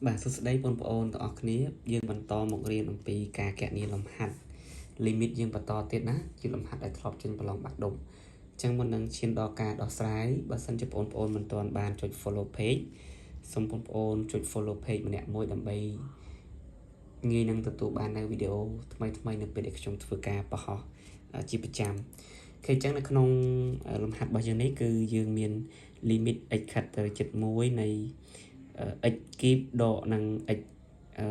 បាទសួស្តីបងប្អូនទាំងអស់គ្នាយើងបន្តមករៀនអំពីការគណនាលំហាត់ limit យើងបន្តទៀតណាជាលំហាត់ដែលធ្លាប់ចេញប្រឡងបាក់ឌុបអញ្ចឹងមុននឹងឈានដល់ការដោះស្រាយបើសិនជាបងប្អូនមិនទាន់បានចុច follow page សូមបងប្អូនចុច follow page ម្នាក់មួយដើម្បីងាយនឹងទទួលបាននៅវីដេអូថ្មីៗនៅពេលដែលខ្ញុំធ្វើការបង្ហោះជាប្រចាំគេអញ្ចឹងនៅក្នុងលំហាត់របស់យើងនេះគឺយើងមាន limit x ខិតទៅជិត1នៃ x គីបដកនឹង x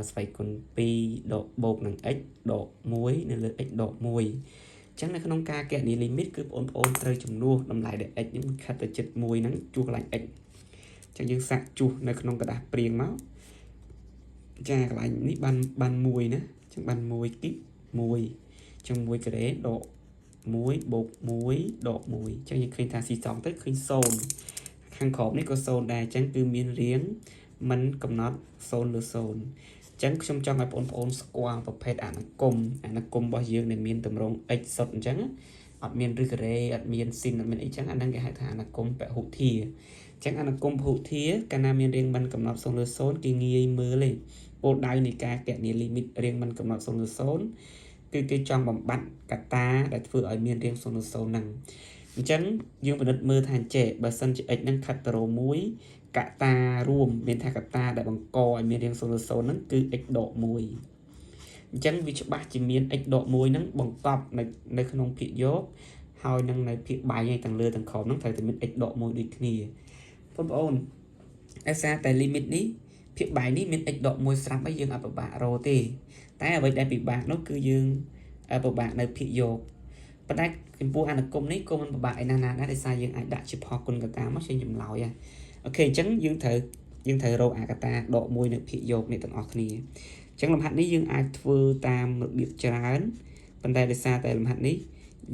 ស្វ័យគុណ2ដកបូកនឹង x ដក1នៅលើ x ដក1អញ្ចឹងនៅក្នុងការគណនា limit គឺបងប្អូនត្រូវចំនួនតម្លៃដែល x នេះខិតទៅជិត1ហ្នឹងជួសកន្លែង x អញ្ចឹងយើងសាកជួសនៅក្នុងក្រដាសព្រាងមកចាកន្លែងនេះបានបាន1ណាអញ្ចឹងបាន1គីប1អញ្ចឹង1ការ៉េដក1បូក1ដក1អញ្ចឹងយើងឃើញថាស៊ីសងទៅឃើញ0ខាងក្រោមនេះក៏0ដែរអញ្ចឹងគឺមានរាងមិនកំណត់0លើ0អញ្ចឹងខ្ញុំចង់ឲ្យបងប្អូនស្គាល់ប្រភេទអនុគមអនុគមរបស់យើងដែលមានទម្រង់ x សុទ្ធអញ្ចឹងអត់មានឫសការ៉េអត់មានស៊ីនអត់មានអីចឹងអាហ្នឹងគេហៅថាអនុគមពហុធាអញ្ចឹងអនុគមពហុធាកាលណាមានរាងមិនកំណត់0លើ0គេងាយមើលទេគោលដៅនៃការគណនា limit រាងមិនកំណត់0លើ0គឺគេចង់បំបត្តិកត្តាដែលធ្វើឲ្យមានរាង0លើ0ហ្នឹងអញ្ចឹងយើងពិនិត្យមើលថាចេះបើសិនជា x ហ្នឹងខិតទៅរ1កត្តារួមមានថាកត្តាដែលបង្កឲ្យមានរាង0លើ0ហ្នឹងគឺ x ដក1អញ្ចឹងវាច្បាស់ជាមាន x ដក1ហ្នឹងបង្កប់នៅក្នុងភាគយកហើយនឹងនៅភាគបែងឯទាំងលើទាំងក្រោមហ្នឹងត្រូវតែមាន x ដក1ដូចគ្នាបងប្អូនដោយសារតែ limit នេះភាគបែងនេះមាន x ដក1ស្រាប់ហើយយើងអត់ពិបាករកទេតែអ្វីដែលពិបាកនោះគឺយើងពិបាកនៅភាគយកប៉ុន្តែចំពោះអនុគមនេះក៏មិនពិបាកឯណាណាដែរដោយសារយើងអាចដាក់ជាផលគុណកតាមកចេញចម្លើយអូខេអញ្ចឹងយើងត្រូវរកអាកតាដក1នៅភាគយកនេះទាំងអស់គ្នាអញ្ចឹងលំហាត់នេះយើងអាចធ្វើតាមរបៀបច្រើនប៉ុន្តែដោយសារតែលំហាត់នេះ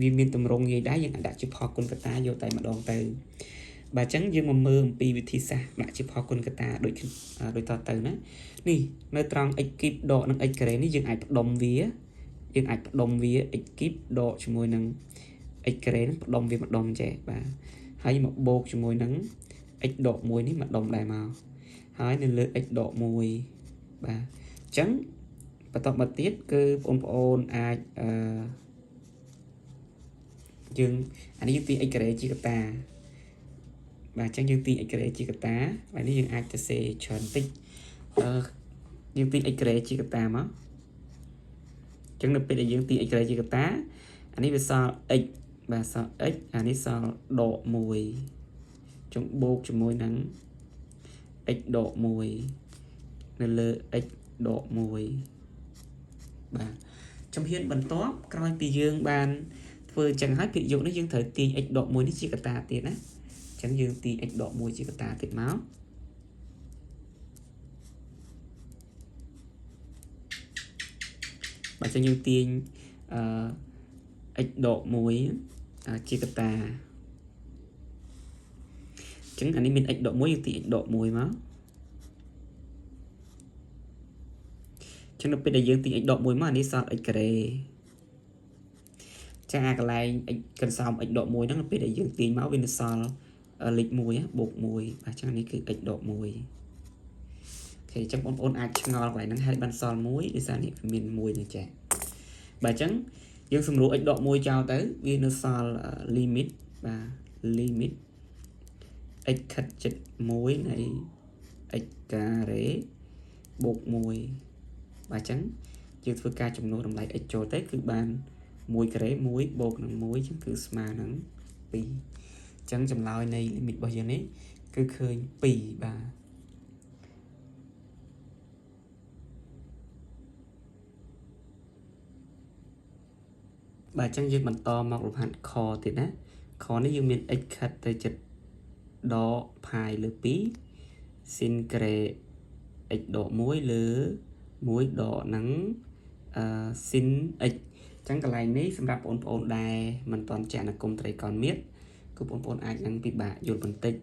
វាមានទម្រង់ងាយដែរយើងអាចដាក់ជាផលគុណកតាយកតែម្ដងទៅបាទអញ្ចឹងយើងមកមើលអំពីវិធីសាស្ត្រដាក់ជាផលគុណកតាដូចតទៅណានេះនៅត្រង់ x គីបដកនឹង x ការ៉េនេះយើងអាចផ្ដុំវាយើងអាចផ្ដុំវា x គីបដកជាមួយនឹង x ការ៉េនឹងផ្ដុំវាម្ដុំចេះបាទហើយមកបូកជាមួយនឹង x ដក1នេះម្ដុំដែរមកហើយនៅលើ x ដក1បាទអញ្ចឹងបន្តមកទៀតគឺបងប្អូនអាចអឺយើងអានេះយើងទាញ x ការ៉េជាកតាបាទអញ្ចឹងយើងទាញ x ការ៉េជាកតាហើយនេះយើងអាចទៅសេច្រើនតិចអឺយើងទាញ x ការ៉េជាកតាមកអញ្ចឹងនៅពេលដែលយើងទាញ x ការ៉េជាកតាអានេះវាសល់ x បាទសល់ x អានេះសល់ដក1ចុងបូកជាមួយនឹង x ដក1នៅលើ x ដក1បាទជំហានបន្ទាប់ក្រោយពីយើងបានធ្វើអញ្ចឹងហើយភាគយកនេះយើងត្រូវទាញ x ដក1នេះជាកតាទៀតណាអញ្ចឹងយើងទាញ x ដក1ជាកតាទៀតមកបាទអញ្ចឹងយើងទាញអឺ x ដក1ជាកតាអញ្ចឹងអានេះមាន x ដក1យើងទាញ x ដក1មកចឹងនៅពេលដែលយើងទាញ x ដក1មកអានេះសល់ x ការ៉េចាអាកន្លែង x កន្សោម x ដក1ហ្នឹងនៅពេលដែលយើងទាញមកវានៅសល់លេខ1បូក1បាទចឹងនេះគឺ x ដក1អូខេអញ្ចឹងបងប្អូនអាចឆ្ងល់កន្លែងហ្នឹងហើយបានសល់1ដោយសារនេះវាមាន1នេះចាបាទអញ្ចឹងយើងសម្រួល x ដក1ចោលទៅវានៅសល់ limit បាទ limit x ខិតជិត1នៃ x ការ៉េបូក1បាទអញ្ចឹងយើងធ្វើការចំនួនតម្លៃ x ចូលទៅគឺបាន1ការ៉េ1បូកនឹង1អញ្ចឹងគឺស្មើនឹង2អញ្ចឹងចម្លើយនៃ limit របស់យើងនេះគឺឃើញ2បាទបាទអញ្ចឹងយើងបន្តមកលំហាត់ខទៀតណាខនេះយើងមាន x ខិតទៅជិតដកផាយលើ2ស៊ីនការ៉េ x ដក1លើ1ដកនឹងអឺស៊ីន x អញ្ចឹងកន្លែងនេះសម្រាប់បងប្អូនដែលមិនទាន់ចេះអនុគមត្រីកោណមាត្រគឺបងប្អូនអាចនឹងពិបាកយល់បន្តិចឥ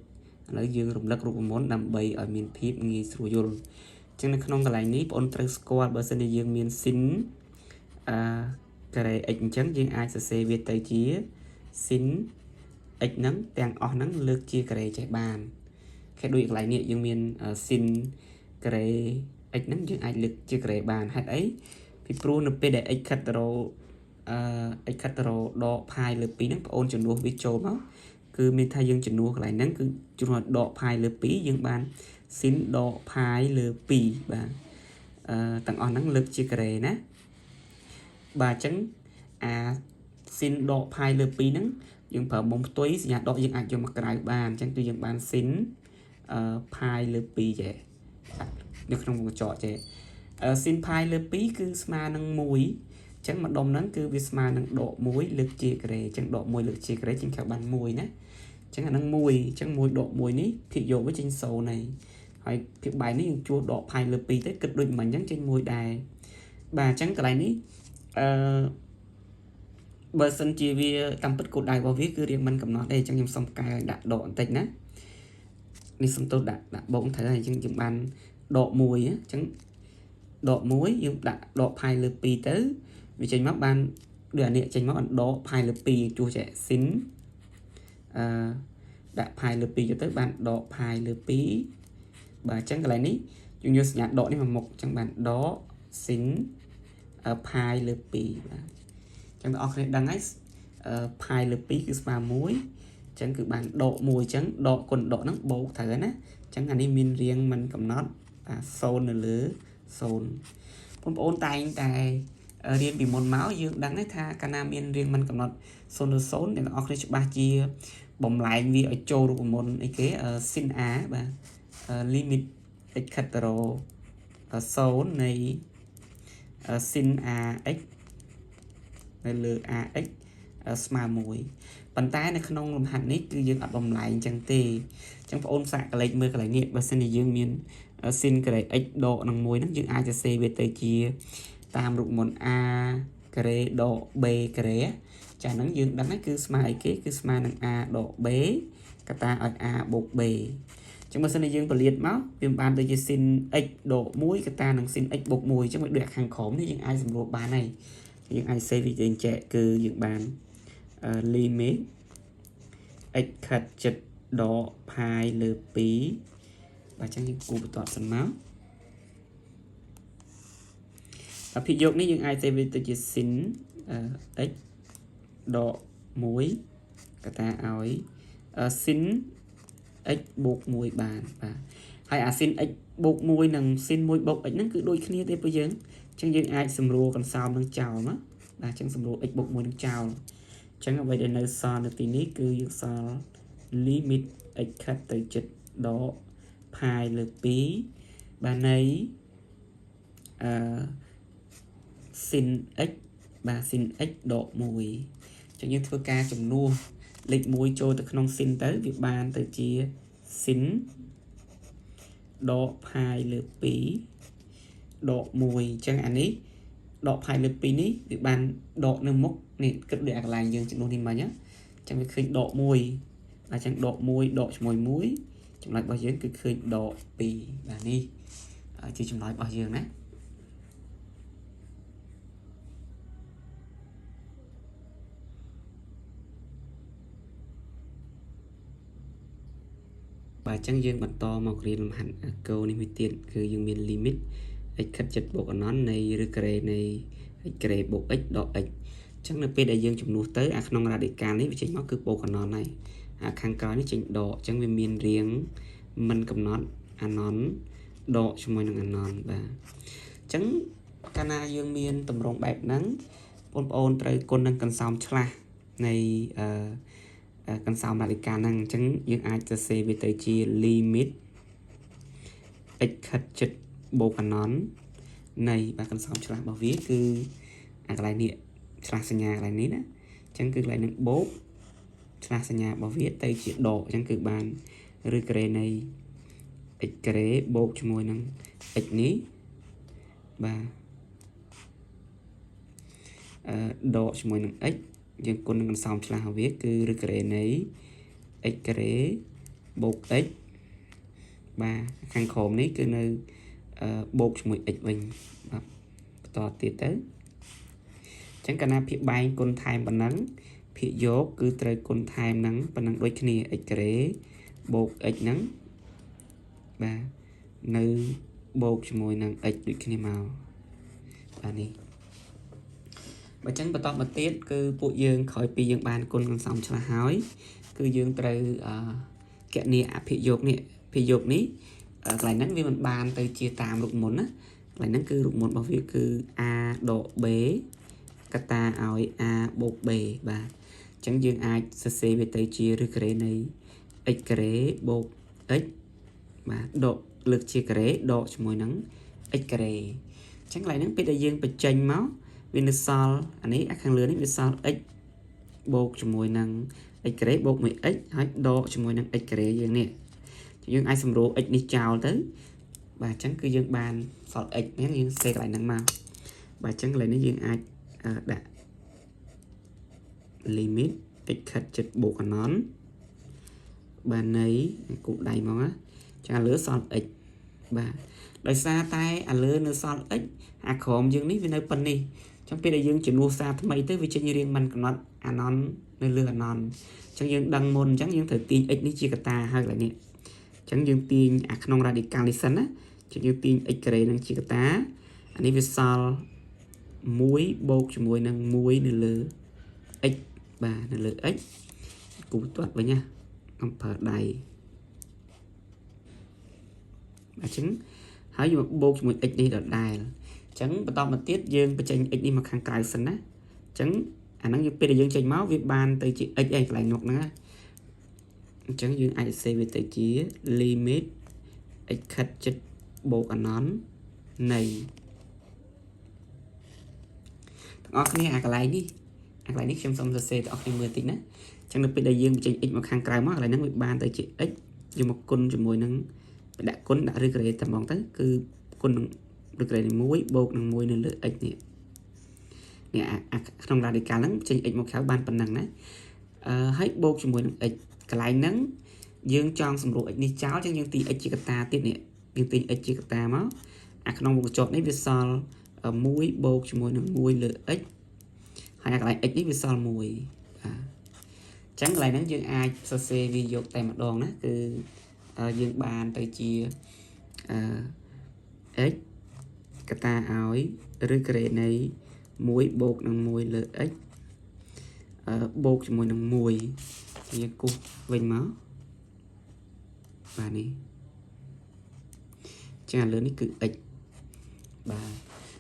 ឡូវយើងរំលឹករូបមន្តដើម្បីឲ្យមានភាពងាយស្រួលយល់អញ្ចឹងនៅក្នុងកន្លែងនេះបងប្អូនត្រូវស្គាល់បើសិនជាយើងមានស៊ីនអឺការ៉េ x អញ្ចឹងយើងអាចសរសេរវាទៅជាស៊ីន x ហ្នឹងទាំងអស់ហ្នឹងលើកជាការ៉េចេះបានគេដូចកន្លែងនេះយើងមានស៊ីន ការ៉េ x ហ្នឹងយើងអាចលើកជាការ៉េបានហេតុអីពីព្រោះនៅពេលដែល x ខិតទៅរកអឺ x ខិតទៅរកដកផាយលើ2ហ្នឹងបងអូនចំនួនវាចូលមកគឺមានថាយើងចំនួនកន្លែងហ្នឹងគឺចំនួនដកផាយលើ2យើងបានស៊ីនដកផាយលើ2បាទអឺទាំងអស់ហ្នឹងលើកជាការ៉េណាបាទអញ្ចឹងអាស៊ីនដកផាយលើ2ហ្នឹងយើងប្រើមុំផ្ទុយសញ្ញាដកយើងអាចយកមកក្រៅបានអញ្ចឹងគឺយើងបានស៊ីនអឺផាយលើ2ចេះនៅក្នុងវងកញ្ចក់ចេះស៊ីនផាយលើ2គឺស្មើនឹង1អញ្ចឹងម្ដុំហ្នឹងគឺវាស្មើនឹងដក1លើកជាការ៉េអញ្ចឹងដក1លើកជាការ៉េជាងខៅបាន1ណាអញ្ចឹងអាហ្នឹង1អញ្ចឹង1ដក1នេះភាគយកវាចេញ0ហើយហើយភាគបែនេះយើងជួសដកផាយលើ2ទៅគិតដូចមិញអញ្ចឹងចេញ1ដែរបាទអញ្ចឹងកន្លែងនេះអឺបើសិនជាវាតាមពិតគោលដៅរបស់វាគឺរៀងមិនកំណត់ទេអញ្ចឹងខ្ញុំសុំកែដាក់ដកបន្តិចណានេះសុំទោសដាក់ដាក់បូកត្រូវហើយអញ្ចឹងយើងបានដក1អញ្ចឹងដក1យើងដាក់ដកផាយលើ2ទៅវាចេញមកបានដូចអានេះចេញមកបានដកផាយលើ2ជួសចេះស៊ីនអឺដាក់ផាយលើ2ទៅបានដកផាយលើ2បាទអញ្ចឹងកន្លែងនេះយើងយកសញ្ញាដកនេះមកមុខអញ្ចឹងបានដកស៊ីនផាយលើ2បាទអញ្ចឹងបងប្អូនគ្នាដឹងហើយផាយលើ2គឺស្មើ1អញ្ចឹងគឺបានដក1អញ្ចឹងដកគុណដកហ្នឹងបូកត្រូវហើយណាអញ្ចឹងអានេះមានរាងមិនកំណត់បាទ0នៅលើ0បងប្អូនតែងតែរៀនពីមុនមកយើងដឹងថាកាលណាមានរាងមិនកំណត់0លើ0អ្នកទាំងអស់គ្នាច្បាស់ជាបំលែងវាឲ្យចូលរូបមន្តអីគេ sin a បាទ limit x ខិតទៅរ0នៃ sin ax នៅលើ ax ស្មើ1ប៉ុន្តែនៅក្នុងលំហាត់នេះគឺយើងអត់បំលែងអញ្ចឹងទេអញ្ចឹងបងអូនសាកកលេចមើលកន្លែងនេះបើសិនជាយើងមាន sin ការ៉េ x ដកនឹង1ហ្នឹងយើងអាចសរសេរវាទៅជាតាមរូបមន្ត a ការ៉េដក b ការ៉េចាហ្នឹងយើងដឹងហើយគឺស្មើអីគេគឺស្មើនឹង a ដក b កតាឲ្យ a បូក b ចឹងបើសិនជាយើងពលាតមកវាបានទៅជា sin x ដក1កតានឹង sin x បូក1អញ្ចឹងវាដូចខាងក្រោមនេះយើងអាចសម្រួលបានហើយយើងអាចសេវាយើងចែកគឺយើងបាន limit x ខិតចិត្តដកផាយលើ2បាទអញ្ចឹងយើងគូបន្ទាត់សិនមកអភិយកនេះយើងអាចសេវាទៅជា sin x ដក1កតាឲ្យ sin x បូក1បានបាទហើយអា sin x បូក1និង sin 1បូក x ហ្នឹងគឺដូចគ្នាទេពួកយើងអញ្ចឹងយើងអាចសម្រួលកន្សោមនឹងចោលណាបាទអញ្ចឹងសម្រួល x បូក1នឹងចោលអញ្ចឹងអ្វីដែលនៅសល់នៅទីនេះគឺយើងសល់ limit x ខិតទៅចិត្តដកផាយលើ2បាទនៃអឺ sin x បាទ sin x ដក1អញ្ចឹងយើងធ្វើការចំនួនលេខ1ចូលទៅក្នុង sin ទៅវាបានទៅជា sin ដកផាយលើ2ដក1អញ្ចឹងអានេះដកផាយលើ2នេះវាបានដកនៅមុខនេះគិតដូចអាកន្លែងយើងចំនួននេះមិញអញ្ចឹងវាឃើញដក1អញ្ចឹងដក1ដកជាមួយ1ចម្លើយរបស់យើងគឺឃើញដក2បាទនេះជាចម្លើយរបស់យើងណាបាទអញ្ចឹងយើងបន្តមករៀនលំហាត់គោនេះមួយទៀតគឺយើងមាន limit x ខិតចិត្តបូកអនន្តនៃឬការ៉េនៃ x ការ៉េបូក x ដក x អញ្ចឹងនៅពេលដែលយើងចំនួនទៅអាក្នុង radical នេះវាចេញមកគឺបូកអនន្តហើយអាខាងក្រោយនេះចេញដកអញ្ចឹងវាមានរាងមិនកំណត់អនន្តដកជាមួយនឹងអនន្តបាទអញ្ចឹងកាលណាយើងមានតម្រងបែបហ្នឹងបងប្អូនត្រូវគុណនឹងកន្សោមឆ្លាស់នៃអឺកន្សោម radical ហ្នឹងអញ្ចឹងយើងអាចសរសេរវាទៅជា limit x ខិតចិត្តបូកអនន្តនៃបាទកន្សោមឆ្លាស់របស់វាគឺអាកន្លែងនេះឆ្លាស់សញ្ញាកន្លែងនេះណាអញ្ចឹងគឺកន្លែងនឹងបូកឆ្លាស់សញ្ញារបស់វាទៅជាដកអញ្ចឹងគឺបានឬការ៉េនៃ x ការ៉េបូកជាមួយនឹង x នេះបាទអឺដកជាមួយនឹង x យើងគុណនឹងកន្សោមឆ្លាស់របស់វាគឺឬការ៉េនៃ x ការ៉េបូក x បាទខាងក្រោមនេះគឺនៅបូកជាមួយ x វិញបាទបន្តទៀតទៅអញ្ចឹងកាលណាភាគបែងគុណថែមប៉ុណ្ណឹងភាគយកគឺត្រូវគុណថែមហ្នឹងប៉ុណ្ណឹងដូចគ្នា x ការ៉េបូក x ហ្នឹងបាទនៅ បូកជាមួយនឹង x ដូចគ្នាមកបាទនេះបើចឹងបន្តមកទៀតគឺពួកយើងក្រោយពីយើងបានគុណកន្សោមឆ្លាស់ហើយគឺយើងត្រូវអឺគណនាអភិយោគនេះភិយោគនេះកន្លែងហ្នឹងវាមិនបានទៅជាតាមរូបមន្តណាកន្លែងហ្នឹងគឺរូបមន្តរបស់វាគឺ a ដក b កតាឲ្យ a បូក b បាទអញ្ចឹងយើងអាចសរសេរវាទៅជាឫសការ៉េនៃ x ការ៉េបូក x បាទដកលើកជាការ៉េដកជាមួយនឹង x ការ៉េអញ្ចឹងកន្លែងហ្នឹងពេលដែលយើងបញ្ចេញមកវានៅសល់អានេះអាខាងលើនេះវាសល់ x បូកជាមួយនឹង x ការ៉េបូកមួយ x ហើយដកជាមួយនឹង x ការ៉េយើងនេះយើងអាចសម្រួល x នេះចោលទៅបាទអញ្ចឹងគឺយើងបានសល់ x ហ្នឹងយើងសេកន្លែងហ្នឹងមកបាទអញ្ចឹងកន្លែងនេះយើងអាចដាក់ limit x ខិតជិតបូកអនន្តបាទនៃគូដៃមកណាចាលើសល់ x បាទដោយសារតែអាលើនៅសល់ x អាក្រោមយើងនេះវានៅប៉ុណ្នេះចឹងពេលដែលយើងជំនួសសារថ្មីទៅវាចេញរៀងមិនកំណត់អានន្តនៅលើអានន្តអញ្ចឹងយើងដឹងមុនអញ្ចឹងយើងត្រូវទាញ x នេះជាកតាហើយកន្លែងនេះអញ្ចឹងយើងទាញអាក្នុង radical នេះសិនណាចឹងយើងទាញ x ការ៉េនឹងជាកតាអានេះវាសល់1បូកជាមួយនឹង1នៅលើ x បាទនៅលើ x គូទាត់វិញណាអំប្រើដៃបាទអញ្ចឹងហើយយកបូកជាមួយ x នេះដដែលអញ្ចឹងបន្តមកទៀតយើងបញ្ចេញ x នេះមកខាងក្រៅសិនណាអញ្ចឹងអាហ្នឹងយើងពេលដែលយើងចេញមកវាបានទៅជា x ឯងកន្លែងនោះហ្នឹងណាអញ្ចឹងយើងអាចសរសេរវាទៅជា limit x ខិតជិតបូកអនន្តនៃទាំងអស់គ្នាអាកន្លែងនេះអាកន្លែងនេះខ្ញុំសូមសរសេរទាំងអស់គ្នាមើលតិចណាអញ្ចឹងនៅពេលដែលយើងបញ្ចេញ x មកខាងក្រៅមកកន្លែងហ្នឹងវាបានទៅជា x យកមកគុណជាមួយនឹងដាក់គុណដាក់ឫសការ៉េតែហ្មងទៅគឺគុណនឹងឫសការ៉េនេះ1បូកនឹង1នៅលើ x នេះនេះអាក្នុង radical ហ្នឹងចេញ x មកក្រៅបានប៉ុណ្ណឹងណាអឺហើយបូកជាមួយនឹង x កន្លែងហ្នឹងយើងចង់សម្រួល x នេះចោលចឹងយើងទី x ជាកតាទៀតនេះយើងទាញ x ជាកតាមកអាក្នុងវងកញ្ចក់នេះវាសល់1បូកជាមួយនឹង1លើ x ហើយអាកន្លែង x នេះវាសល់1បាទចឹងកន្លែងហ្នឹងយើងអាចសរសេរវាយកតែម្ដងណាគឺយើងបានទៅជាអឺ x កតាឲ្យឫសការ៉េនៃ1បូកនឹង1លើ x អឺបូកជាមួយនឹង1យើងគូសវិញមកបាទនេះចាលើនេះគឺ x បាទ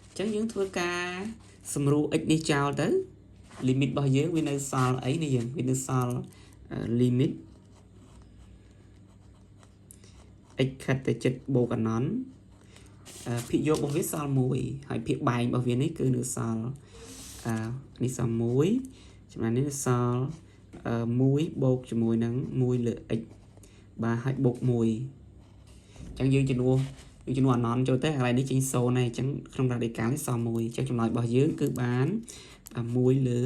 អញ្ចឹងយើងធ្វើការសម្រួល x នេះចោលទៅ limit របស់យើងវានៅសល់អីនេះយើងវានៅសល់ limit x ខិតទៅចិត្តបូកអនន្តភាគយករបស់វាសល់1ហើយភាគបែងរបស់វានេះគឺនៅសល់អឺនេះសល់1ចំណែកនេះសល់1បូកជាមួយនឹង1លើ x បាទហើយបូក1អញ្ចឹងយើងជំនួសយើងជំនួសអនន្តចូលទៅកន្លែងនេះចេញ0ហើយអញ្ចឹងក្នុង radical នេះសល់1អញ្ចឹងចម្លើយរបស់យើងគឺបាន1លើ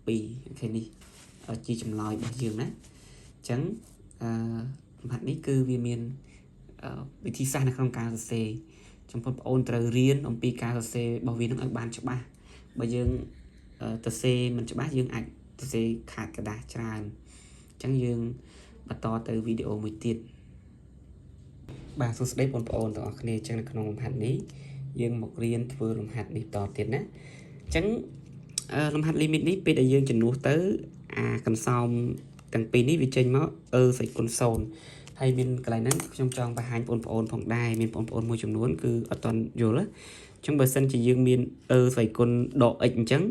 2OK នេះជាចម្លើយរបស់យើងណាអញ្ចឹងអឺលំហាត់នេះគឺវាមានវិធីសាស្ត្រនៅក្នុងការសរសេរចំពោះបងអូនត្រូវរៀនអំពីការសរសេររបស់វានឹងឲ្យបានច្បាស់បើយើងសរសេរមិនច្បាស់យើងអាចសរសេរខាតក្រដាសច្រើនអញ្ចឹងយើងបន្តទៅវីដេអូមួយទៀតបាទសួស្តីបងប្អូនទាំងអស់គ្នាអញ្ចឹងនៅក្នុងលំហាត់នេះយើងមករៀនធ្វើលំហាត់នេះតទៀតណាអញ្ចឹងលំហាត់ limit នេះពេលដែលយើងជំនួសទៅអាកន្សោមទាំងពីរនេះវាចេញមកអឺស្អីគុណ0ហើយមានកន្លែងហ្នឹងខ្ញុំចង់បង្ហាញបងប្អូនផងដែរមានបងប្អូនមួយចំនួនគឺអត់ទាន់យល់អញ្ចឹងបើសិនជាយើងមានអឺស្វ័យគុណដក x អញ្ចឹង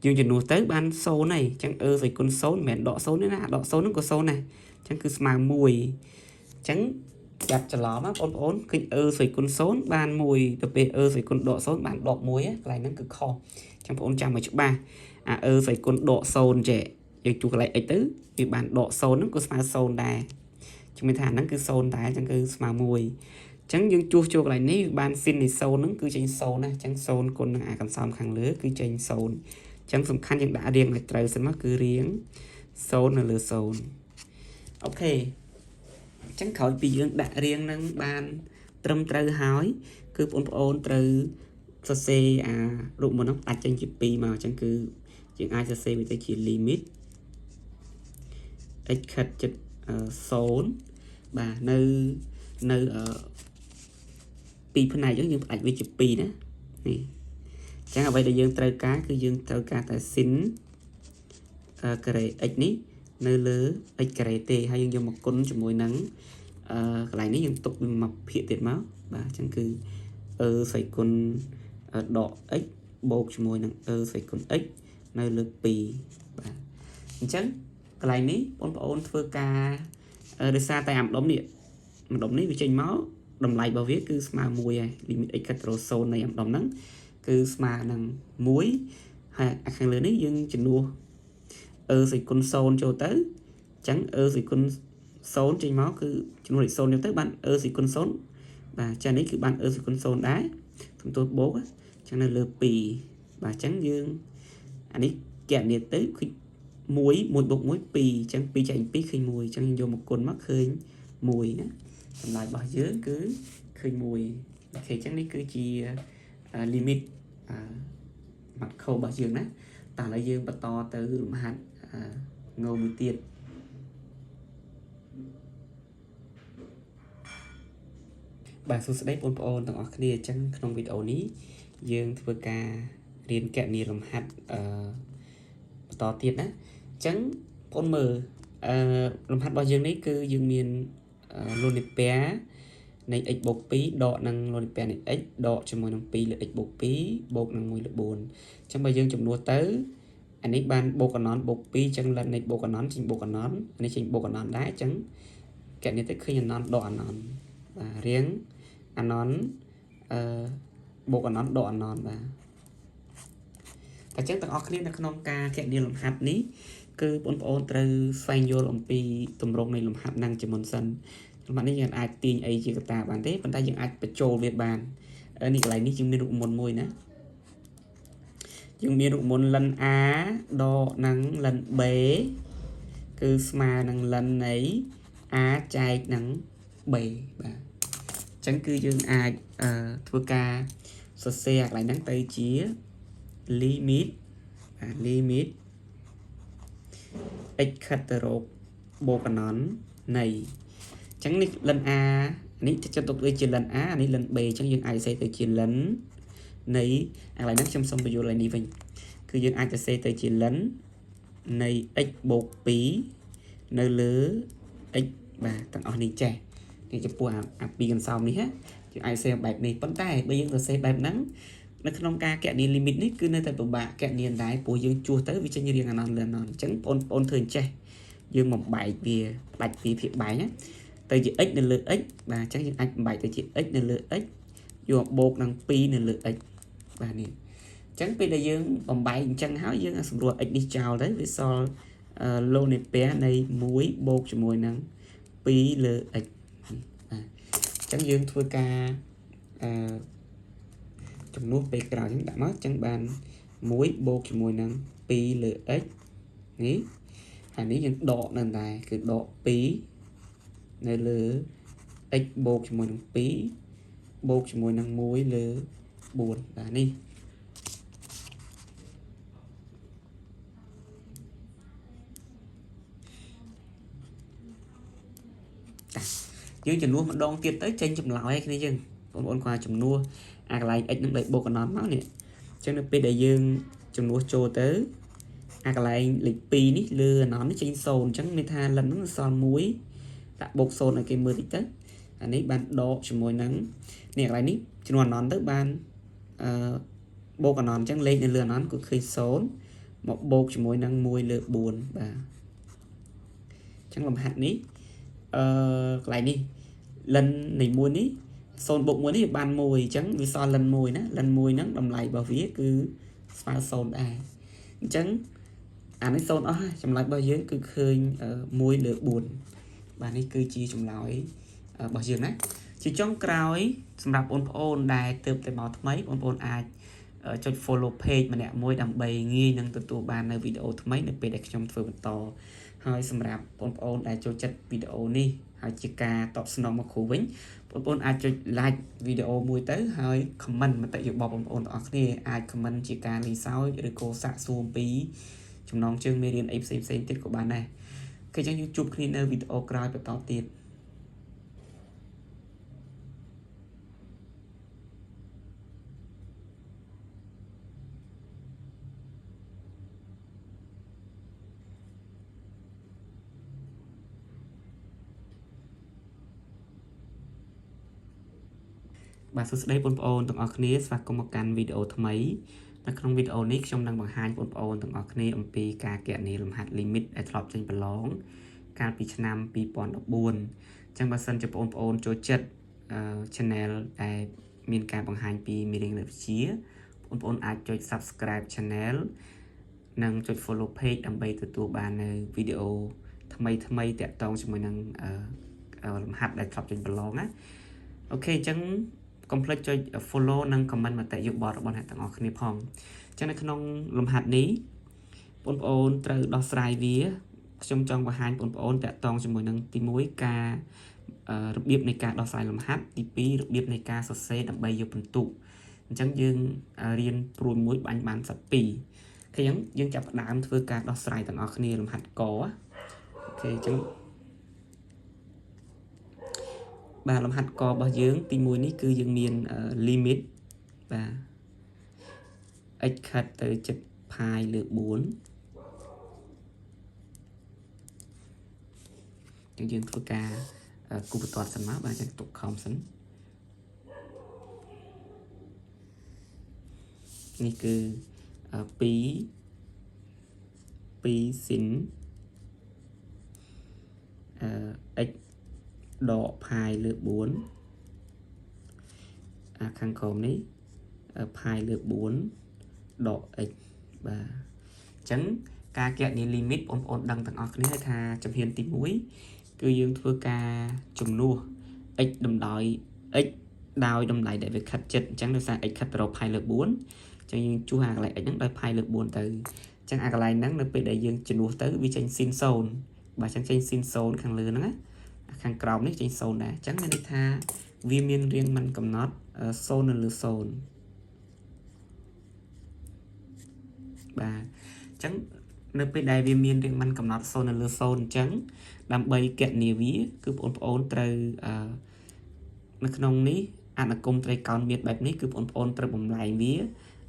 យើងជំនួសទៅបាន0ហើយអញ្ចឹងអឺស្វ័យគុណ0មិនមែនដក0ទេណាដក0ហ្នឹងក៏0ដែរអញ្ចឹងគឺស្មើ1អញ្ចឹងចាប់ច្រឡំណាបងប្អូនឃើញអឺស្វ័យគុណ0បាន1ទៅពេលអឺស្វ័យគុណដក0បានដក1កន្លែងហ្នឹងគឺខុសអញ្ចឹងបងប្អូនចាំឲ្យច្បាស់អាអឺស្វ័យគុណដក0ចេះយើងជួសកន្លែង x ទៅវាបានដក0ហ្នឹងក៏ស្មើ0ដែរជំនឿថាហ្នឹងគឺ0ដែរអញ្ចឹងគឺស្មើ1អញ្ចឹងយើងជួសចូលកន្លែងនេះបាន sin នៃ0ហ្នឹងគឺចេញ0ណាអញ្ចឹង0គុណនឹងអាកន្សោមខាងលើគឺចេញ0អញ្ចឹងសំខាន់យើងដាក់រៀងឲ្យត្រូវសិនមកគឺរៀង0នៅលើ0OK អញ្ចឹងក្រោយពីយើងដាក់រៀងហ្នឹងបានត្រឹមត្រូវហើយគឺបងប្អូនត្រូវសរសេរអារូបមន្តហ្នឹងដាច់ចេញជា2មកអញ្ចឹងគឺយើងអាចសរសេរវាទៅជា limit x ខិតជិត0បាទនៅនៅ ពីរផ្នែកអញ្ចឹងយើងផ្ដាច់វាជា2ណានេះអញ្ចឹងអ្វីដែលយើងត្រូវការគឺយើងត្រូវការតែ sin ការ៉េ x នេះនៅលើ x ការ៉េទេហើយយើងយកមកគុណជាមួយនឹងអឺកន្លែងនេះយើងទុកវាមកភាគទៀតមកបាទអញ្ចឹងគឺ e ស្វ័យគុណដក x បូកជាមួយនឹង e ស្វ័យគុណ x នៅលើ2បាទអញ្ចឹងកន្លែងនេះបងប្អូនធ្វើការដោយសារតែអាម្ដុំនេះម្ដុំនេះវាចេញមកតម្លៃរបស់វាគឺស្មើ1ហើយ limit x ខិតទៅ0នៃអាម្ដុំហ្នឹងគឺស្មើនឹង1ហើយអាខាងលើនេះយើងជំនួស e ស្វ័យគុណ0ចូលទៅអញ្ចឹង e ស្វ័យគុណ0ចេញមកគឺចំនួនលេខ0ចូលទៅបាន e ស្វ័យគុណ0បាទចានេះគឺបាន e ស្វ័យគុណ0ដែរសំទោសបូកអញ្ចឹងនៅលើ2បាទអញ្ចឹងយើងអានេះគណនាទៅឃើញ1 1បូក1 2អញ្ចឹង2ចែក2ឃើញ1អញ្ចឹងយើងយកមកគុណមកឃើញ1ណាតម្លៃរបស់យើងគឺឃើញ1 OK អញ្ចឹងនេះគឺជា limit អឺម៉ាត់ខោរបស់យើងណាតោះឥឡូវយើងបន្តទៅលំហាត់ងមួយទៀតបាទសួស្តីបងប្អូនទាំងអស់គ្នាអញ្ចឹងក្នុងវីដេអូនេះយើងធ្វើការរៀនកណនីលំហាត់អឺបន្តទៀតណាអញ្ចឹងបងមើលអឺលំហាត់របស់យើងនេះគឺយើងមានលូនីពែនៃ x បូក2ដកនឹងលូនីពែនៃ x ដកជាមួយនឹង2លើ x បូក2បូកនឹង1លើ4អញ្ចឹងបើយើងចំនួនទៅអានេះបានបូកអណន្តបូក2អញ្ចឹងលិននៃបូកអណន្តចេញបូកអណន្តអានេះចេញបូកអណន្តដែរអញ្ចឹងកណនីទៅឃើញអណន្តដកអណន្តបាទរៀងអណន្តអឺបូកអណន្តដកអណន្តបាទអញ្ចឹងទាំងអស់គ្នានៅក្នុងការកណនីលំហាត់នេះគឺបងប្អូនត្រូវស្វែងយល់អំពីទម្រង់នៃលំហាត់ហ្នឹងជាមុនសិនលំហាត់នេះយើងអាចទាញអីជាកត្តាបានទេប៉ុន្តែយើងអាចបញ្ចូលវាបាននេះកន្លែងនេះយើងមានរូបមន្តមួយណាយើងមានរូបមន្តលិន A ដកនឹងលិន B គឺស្មើនឹងលិននៃ A ចែកនឹង B បាទអញ្ចឹងគឺយើងអាចធ្វើការសរសេរកន្លែងហ្នឹងទៅជា limit បាទ limit x ខិតទៅរកបូកអណន្តនៃអញ្ចឹងនេះលិន a នេះចាត់ទុកដូចជាលិន a នេះលិន b អញ្ចឹងយើងអាចសរសេរទៅជាលិននៃកន្លែងហ្នឹងខ្ញុំសូមបញ្យល់កន្លែងនេះវិញគឺយើងអាចសរសេរទៅជាលិននៃ x បូក2នៅលើ x បាទទាំងអស់នេះចេះនេះចំពោះអាពីរកន្សោមនេះណាយើងអាចសរសេរបែបនេះប៉ុន្តែបើយើងសរសេរបែបហ្នឹងនៅក្នុងការកណនី limit នេះគឺនៅតែពិបាកកណនីដែរព្រោះយើងជួសទៅវាចេញរៀងអាណន់លឿនអញ្ចឹងបងប្អូនធ្វើអញ្ចេះយើងបំបែកវាផ្ដាច់ពីភាគបែកណាទៅជា x នៅលើ x បាទអញ្ចឹងយើងអាចបំបែកទៅជា x នៅលើ x យកបូកនឹង2នៅលើ x បាទនេះអញ្ចឹងពេលដែលយើងបំបែកអញ្ចឹងហើយយើងសម្រួល x នេះចោលទៅវាសល់ឡូនេពែនៃ1បូកជាមួយនឹង2លើ x បាទអញ្ចឹងយើងធ្វើការអឺចំនួនពេលក្រោយហ្នឹងដាក់មកអញ្ចឹងបាន1បូកជាមួយនឹង2លើ x នេះអានេះយើងដកនៅដែរគឺដក2នៅលើ x បូកជាមួយនឹង2បូកជាមួយនឹង1លើ4បាទនេះតាយើងចំនួនម្ដងទៀតទៅចេញចម្លើយឲ្យគ្នាយើងបងប្អូនគាត់ចំនួនអាកន្លែង x នឹងលេខបូកកណនមកនេះអញ្ចឹងនៅពេលដែលយើងចំនួនចូលទៅអាកន្លែងលេខ2នេះលើអណននេះចេញ0អញ្ចឹងមានថាលិនហ្នឹងសល់1ដាក់បូក0ឲ្យគេមើលតិចទៅអានេះបានដកជាមួយនឹងនេះកន្លែងនេះចំនួនអណនទៅបានអឺបូកអណនអញ្ចឹងលេខនៅលើអណនគឺឃើញ0មកបូកជាមួយនឹង1លើ4បាទអញ្ចឹងលំហាត់នេះអឺកន្លែងនេះលិននៃ1នេះ0បូក1នេះវាបាន1អញ្ចឹងវាសល់លិន1ណាលិន1ហ្នឹងតម្លៃរបស់វាគឺស្មើ0ដែរអញ្ចឹងអានេះ0អស់ហើយចម្លើយរបស់យើងគឺឃើញ1លើ4បាទនេះគឺជាចម្លើយរបស់យើងណាជាចុងក្រោយសម្រាប់បងប្អូនដែលទើបតែមកថ្មីបងប្អូនអាចចុច follow page ម្នាក់មួយដើម្បីងាយនឹងទទួលបាននៅវីដេអូថ្មីនៅពេលដែលខ្ញុំធ្វើបន្តហើយសម្រាប់បងប្អូនដែលចូលចិត្តវីដេអូនេះហើយជាការតបស្នងមកគ្រូវិញបងប្អូនអាចចុច like វីដេអូមួយទៅហើយ comment មតិយោបល់បងប្អូនទាំងអស់គ្នាអាច comment ជាការលេងសើចឬក៏សាកសួរអំពីចំណងជើងមេរៀនអីផ្សេងៗទៀតក៏បានដែរគឺអញ្ចឹងយើងជួបគ្នានៅវីដេអូក្រោយបន្តទៀត។ បាទសួស្តីបងប្អូនទាំងអស់គ្នាស្វាគមន៍មកកាន់វីដេអូថ្មីនៅក្នុងវីដេអូនេះខ្ញុំនឹងបង្ហាញបងប្អូនទាំងអស់គ្នាអំពីការគណនាលំហាត់ limit ដែលធ្លាប់ចេញប្រឡងកាលពីឆ្នាំ2014អញ្ចឹងបើសិនជាបងប្អូនចូលចិត្ត channel ដែលមានការបង្ហាញពីមេរៀនវិទ្យាបងប្អូនអាចចុច Subscribe Channel និងចុច Follow Page ដើម្បីទទួលបាននៅវីដេអូថ្មីថ្មីតាក់ទងជាមួយនឹងលំហាត់ដែលធ្លាប់ចេញប្រឡងណាOK អញ្ចឹងកុំភ្លេចចុច follow និង comment មតិយោបល់របស់អ្នកទាំងអស់គ្នាផងអញ្ចឹងនៅក្នុងលំហាត់នេះបងប្អូនត្រូវដោះស្រាយវាខ្ញុំចង់បង្ហាញបងប្អូនតាក់ទងជាមួយនឹងទី1ការរបៀបនៃការដោះស្រាយលំហាត់ទី2របៀបនៃការសរសេរដើម្បីយកពិន្ទុអញ្ចឹងយើងរៀនព្រួយមួយបាញ់បានសត្វ2ឃើញយើងចាប់ផ្ដើមធ្វើការដោះស្រាយទាំងអស់គ្នាលំហាត់ក OK អញ្ចឹងបាទលំហាត់ករបស់យើងទី1នេះគឺយើងមាន limit បាទ x ខិតទៅជិតផាយលើ4ចឹងយើងធ្វើការគូបន្ទាត់សិនមកបាទចឹងទុកខំសិននេះគឺ2 2 sin អឺ x ដកផាយលើ4អាខាងក្រោមនេះផាយលើ4ដក x បាទអញ្ចឹងការគណនា limit បងប្អូនដឹងទាំងអស់គ្នាហើយថាជំហានទី1គឺយើងធ្វើការជំនួស x ដំដោយ x ដោយតម្លៃដែលវាខិតចិត្តអញ្ចឹងដោយសារ x ខិតទៅរកផាយលើ4អញ្ចឹងយើងជួសអាកន្លែង x ហ្នឹងដោយផាយលើ4ទៅអញ្ចឹងអាកន្លែងហ្នឹងនៅពេលដែលយើងជំនួសទៅវាចេញ sin 0បាទអញ្ចឹងចេញ sin 0ខាងលើហ្នឹងណាខាងក្រោមនេះចេញ0ដែរអញ្ចឹងមានន័យថាវាមានរាងមិនកំណត់0នៅលើ0បាទអញ្ចឹងនៅពេលដែលវាមានរាងមិនកំណត់0នៅលើ0អញ្ចឹងដើម្បីគណនាវាគឺបងប្អូនត្រូវអឺនៅក្នុងនេះអនុគមត្រីកោណមានបែបនេះគឺបងប្អូនត្រូវបំលែងវា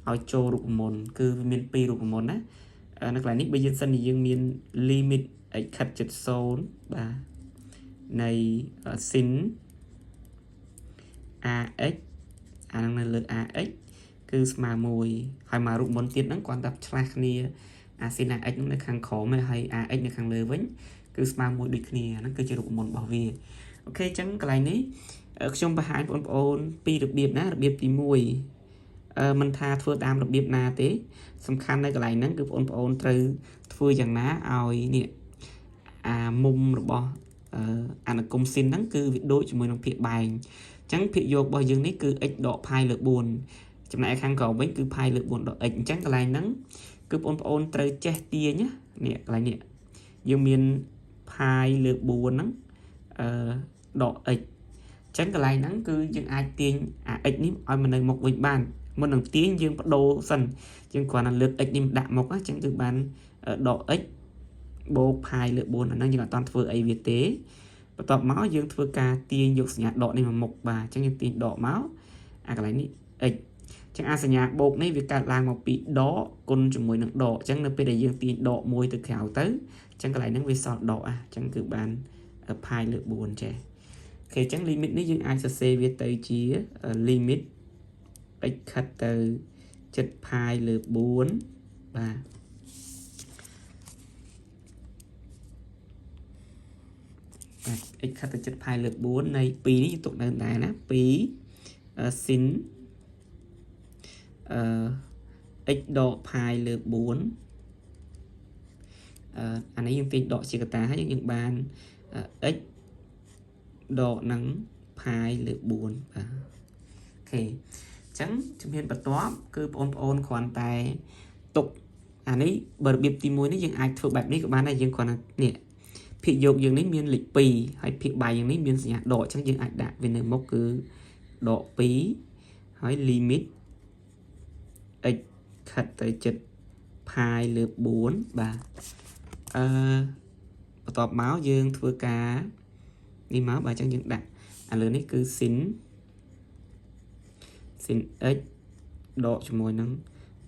ឲ្យចូលរូបមន្តគឺវាមានពីររូបមន្តណានៅកន្លែងនេះបើយើងសិនជាយើងមាន limit x ខិតជិត0បាទនៃ sin ax អានឹងនៅលើ ax គឺស្មើ1ហើយមករូបមន្តទៀតហ្នឹងគ្រាន់តែឆ្លាស់គ្នាអា sin ax ហ្នឹងនៅខាងក្រោមហើយ ax នៅខាងលើវិញគឺស្មើ1ដូចគ្នាហ្នឹងគឺជារូបមន្តរបស់វាOK អញ្ចឹងកន្លែងនេះខ្ញុំបង្ហាញបងប្អូនពីរបៀបណារបៀបទី1អឺមិនថាធ្វើតាមរបៀបណាទេ សំខាន់នៅកន្លែងហ្នឹងគឺបងប្អូនត្រូវធ្វើយ៉ាងណាឲ្យនេះអាមុំរបស់អនុគម sin ហ្នឹងគឺវាដូចជាមួយនឹងភាគបែងអញ្ចឹងភាគយករបស់យើងនេះគឺ x ដកផាយលើ4ចំណែកខាងក្រោមវិញគឺផាយលើ4ដក x អញ្ចឹងកន្លែងហ្នឹងគឺបងប្អូនត្រូវចេះទាញណានេះកន្លែងនេះយើងមានផាយលើ4ហ្នឹងអឺដក x អញ្ចឹងកន្លែងហ្នឹងគឺយើងអាចទាញអា x នេះឲ្យមកនៅមុខវិញបានមុននឹងទាញយើងបដូរសិនយើងគ្រាន់តែលើក x នេះដាក់មុខអញ្ចឹងគឺបានដក x បូកផាយលើ4អាហ្នឹងយើងអត់តធ្វើអីវាទេបន្ទាប់មកយើងធ្វើការទាញយកសញ្ញាដកនេះមកមុខបាទអញ្ចឹងយើងទាញដកមកអាកន្លែងនេះ x អញ្ចឹងអាសញ្ញាបូកនេះវាកើតឡើងមកពីដកគុណជាមួយនឹងដកអញ្ចឹងនៅពេលដែលយើងទាញដកមួយទៅក្រៅទៅអញ្ចឹងកន្លែងហ្នឹងវាសល់ដកអញ្ចឹងគឺបានផាយលើ4ចេះOK អញ្ចឹង limit នេះយើងអាចសរសេរវាទៅជា limit x ខិតទៅជិតផាយលើ4បាទបាទ x ខិតទៅជិតផាយលើ4នៃ2នេះទុកនៅដែរណា2 sin អឺ x ដកផាយលើ4អឺអានេះយើងទាញដកជាកតាហើយយើងបាន x ដកនឹងផាយលើ4បាទ OK អញ្ចឹងជំហានបន្ទាប់គឺបងប្អូនគ្រាន់តែទុកអានេះបើរបៀបទី1នេះយើងអាចធ្វើបែបនេះក៏បានដែរយើងគ្រាន់តែនេះភាគយកយើងនេះមានលេខ2ហើយភាគបាយយើងនេះមានសញ្ញាដកអញ្ចឹងយើងអាចដាក់វានៅមុខគឺដក2ហើយ limit x ខិតទៅជិតផាយលើ4បាទអឺបន្ទាប់មកយើងធ្វើការនេះមកបាទអញ្ចឹងយើងដាក់ឥឡូវនេះគឺ sin sin x ដកជាមួយនឹង